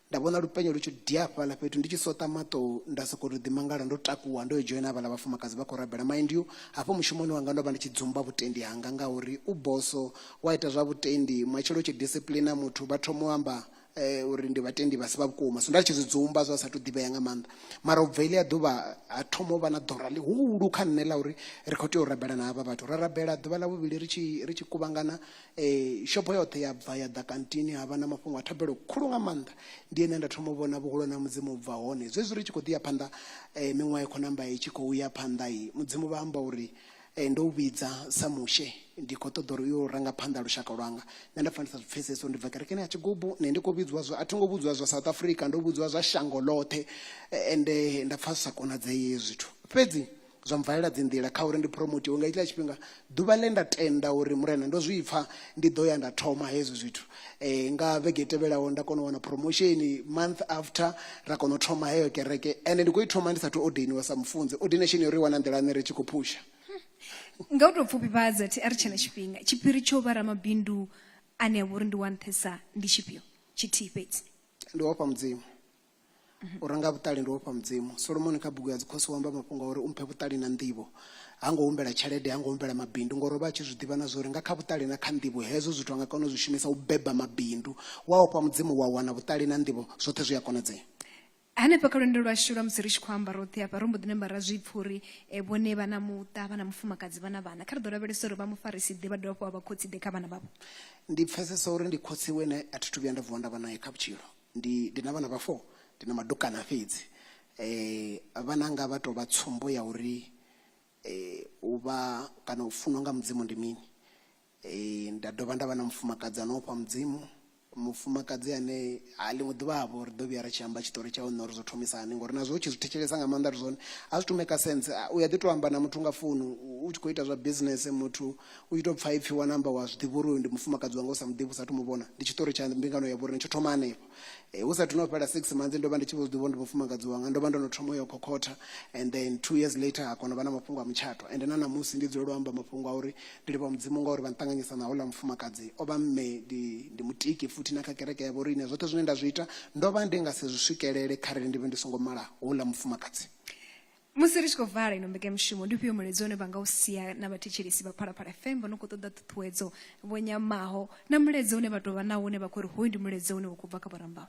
Nda vhona lupenyo lu tshi dia hafhaḽa fhethu ndi tshi soṱa maṱo nda sokou tou ḓimangala ndo takuwa ndo yo dzhoina havhaḽa vhafumakadzi vha khou rabela. Mind you hafho mushumoni wanga ndo vha ndi tshi dzumba vhutendi hanga ngauri u boso wa ita zwa vhutendi matshelo u tshi discipliner muthu vha thoma u amba uri ndi vhatendi vha si vha vhukuma. So nda tshi zwi dzumba zwa sa tu ḓivhea nga maanḓa, mara u bva iḽia ḓuvha ha thoma u vha na ḓora ḽihulu kha nṋe ḽa uri ri khou tea u rabela na havha vhathu. Ra rabela ḓuvha ḽa vhuvhili ri tshi ri tshi kuvhangana shopho yoṱhe ya bva ya ḓa kantini ha vha na mafhungo a thabelo khulu nga maanḓa. Ndi ene nda thoma u vhona vhuhulwane ha Mudzimu u bva hone. Zwezwi ri tshi khou ḓi ya phanḓa miṅwaha i khou namba i tshi khou ya phanḓa Mudzimu vha amba uri ndo u vhidza sa Mushe, ndi khou ṱoḓa uri u yo ranga phanḓa lushaka lwanga. Nṋe nda pfa ndi sa zwi pfesesi uri ndi bva kerekeni ya tshigubu, nṋe ndi khou vhidziwa zwa, a thi ngo vhudziwa zwa South Africa, ndo vhudziwa zwa shango ḽoṱhe ende nda pfa zwi sa konadzei hezwi zwithu. Fhedzi zwa mvalela dzi nḓila kha uri ndi promotiwe nga hetshiḽa tshifhinga. Ḓuvha ḽe nda tenda uri Murena ndo zwi pfa ndi ḓo ya nda thoma hezwi zwithu, nga vhege i tevhelaho nda kona u wana promotion, month after ra kona u thoma heyo kereke ende ndi khou i thoma ndi sathu ordainiwa sa mufunzi. Ordination yo ri wana nḓilani ri tshi khou phusha. Nga u tou pfufhifhadza thi a ri tshena tshifhinga, tshiphiri tsho vha ramabindu ane a vha uri ndi wa nṱhesa ndi tshifhio? Tshithihi fhedzi. Ndi u ofha Mudzimu. U ranga vhuṱali ndi u ofha Mudzimu. Solomoni kha bugu ya Dzikhosi o amba mafhungo a uri u mphe vhuṱali na nḓivho. Ha ngo humbela tshelede, ha ngo humbela mabindu ngori o vha a tshi zwi ḓivha na zwa uri nga kha vhuṱali na kha nḓivho hezwo zwithu a nga kona u zwi shumisa u beba mabindu. Wa ofha Mudzimu wa wana vhuṱali na nḓivho zwoṱhe zwi a konadzea. Hanefha kha lwendo lwashu lwa musi ri tshi khou amba roṱhe hafha ro mbo ḓi namba ra zwi pfha uri eh, vhone vha na muṱa vha na mufumakadzi vha na vhana kha ri ḓo lavhelesa uri vha mufarisi ḓe vha dovha hafhu vha vha khotsi ḓe kha vhana vhavho. Ndi pfesesa uri ndi khotsi wene a thi thu vhuya nda vuwa nda vha nae kha vhutshilo. Ndi ndi na vhana vha four, ndi na madukana fhedzi. Vhananga vha tou vha tsumbo ya uri u vha kana u funwa nga Mudzimu ndi mini. Nda dovha nda vha na mufumakadzi ane ofha Mudzimu, mufumakadzi ane ha ḽiṅwe ḓuvha havho ri ḓo vhuya ra tshi amba tshiṱori tshawe nṋe uri zwo thomisa hani ngori nazwo u tshi zwi thetshelesa nga maanḓa ri zwone a zwi to maker sense. U ya ḓi to amba na muthu nga founu u tshi khou ita zwa business muthu u tshi tou pfha ipfhi wa namba wa zwi ḓivha uri uyu ndi mufumakadzi wanga u sa muḓivhi u sathu muvhona. Ndi tshiṱori tsha mbingano ya vhoriṋe tsho thoma hanefho. Hu sathu no fhela 6 months ndo vha ndi tshi vho zwi ḓivha uri ndi mufumakadzi wanga ndo vha ndo no thoma u ya u khokhotha and then 2 years later ha kona u vha na mafhungo a mutshato ende na ṋamusi ndi dzulela u amba mafhungo a uri ndi livhuwa Mudzimu ngauri vha nṱanganyisa na houḽa mufumakadzi o vha mme ndi, ndi mutiki futhi na kha kereke ya vhoriṋe zwoṱhe zwine nda zwi ita ndo vha ndi nga si zwi swikelele kharali ndi vhe ndi songo mala houḽa mufumakadzi. Musi ri tshi khou vala ino mbekanyamushumo, ndi ufhio mulaedza une vha nga u sia na vhathetshelesi vha Phalaphala FM vha no khou ṱoḓa ṱhuṱhuwedzo vho nyamaho na mulaedza une vha tou vha nawo une vha khou ri hoyu ndi mulaedza une wa khou bva kha Vho Rambau?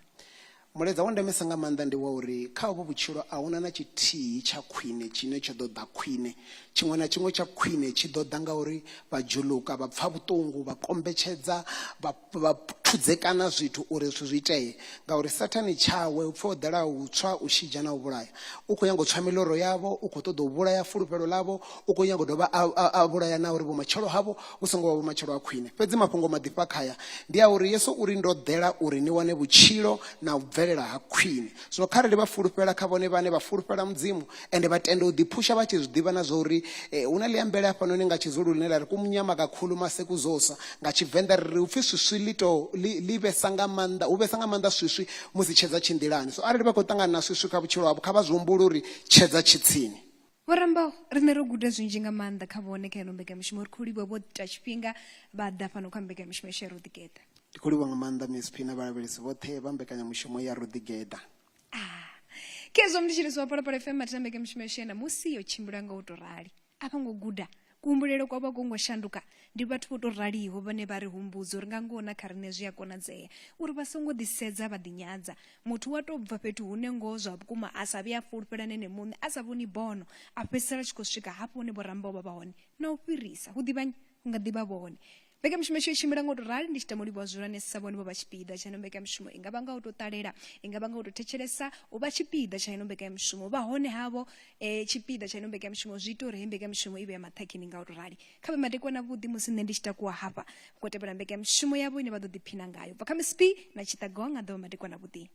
Mulaedza wa ndemesa nga maanḓa ndi wa uri kha hovhu vhutshilo a huna na tshithihi tsha khwine tshine tsha ḓo ḓa khwine. Tshiṅwe na tshiṅwe tsha khwine tshi ḓo ḓa ngauri vha dzhuluka, vha pfa vhuṱungu, vha kombetshedza, vha, vha thudzekana zwithu uri zwithu zwi itee. Ngauri Sathane tshawe hu pfi o ḓela u tswa, u shidzha na u vhulaya. U khou nyanga u tswa miloro yavho, u khou ṱoḓa u vhulaya fulufhelo ḽavho, u khou nyanga u dovha a, a, a vhulaya na uri vhumatshelo havho vhu songo vha vhumatshelo ha khwine. Fhedzi mafhungo maḓifha khaya ndi a uri Yesu uri ndo ḓela uri ni wane vhutshilo na u bvelela ha khwine. Zwino kharali vha fulufhela kha vhone vhane vha fulufhela Mudzimu ende vha tenda u ḓiphusha vha tshi zwi ḓivha na zwa uri eh, hu na ḽiambele hafhanoni nga Tshizulu ḽine ḽa ri kumnyama kakhulu masekuzosa nga Tshivenḓa ri ri upfi swiswi ḽi to ḽi, ḽi vhesa nga maanḓa hu vhesa nga maanḓa swiswi musi tshedza tshi nḓilani. So arali vha khou ṱangana na swiswi kha vhutshilo havho kha vha zwi humbule uri tshedza tshi tsini. Vho Rambau, riṋe ro guda zwinzhi nga maanḓa kha vhone kha ino mbekanyamushumo. Ri khou livhuwa vho ita tshifhinga vha ḓa fhano kha mbekanyamushumo yashu ya Ro Ḓigeḓa. Ndi khou livhuwa nga maanḓa Miss P na vhalavhelesi vhoṱhe vha mbekanyamushumo ya Ro Ḓigeḓa. Ah. Khezwo mthetshelesi wa Phalaphala FM mathina mbekanyamushumo yashu ya ṋamusi yo tshimbila nga u tou rali. A vho ngo guda Kuhumbulele kwavho a kwo ngo shanduka. Ndi vhathu vho tou raliho vhane vha ri humbudza uri nga ngoho na kha riṋe zwi a konadzea uri vha songo ḓisedza vha ḓinyadza. Muthu u a tou bva fhethu hune ngoho zwa vhukuma a sa vhuye a fulufhelane ene muṋe, a sa vhoni bono, a fhedzisela a tshi khou swika hafho hune Vho Rambau vha vha hone na u fhirisa. Hu ḓivha nnyi? Hu nga ḓi vha vhone. Mbekanyamushumo yashu yo tshimbila nga u tou rali ndi tshi tama u livhuwa zwihulwane sa vhone vho vha tshipiḓa tsha ino mbekanyamushumo i nga vha nga u tou ṱalela i nga vha nga u tou thetshelesa u vha tshipiḓa tsha ino mbekanyamushumo vha hone havho eh, tshipiḓa tsha ino mbekanyamushumo zwi ita uri hei mbekanyamushumo i vhe ya maṱhakheni nga u tou rali kha vhe madekwana vhuḓi musi nṋe ndi tshi takuwa hafha ku tevhela mbekanyamushumo yavho ine vha ḓo ḓiphina ngayo bva kha Miss P na Tshiṱagonga ḓo vha madekwana vhuḓi.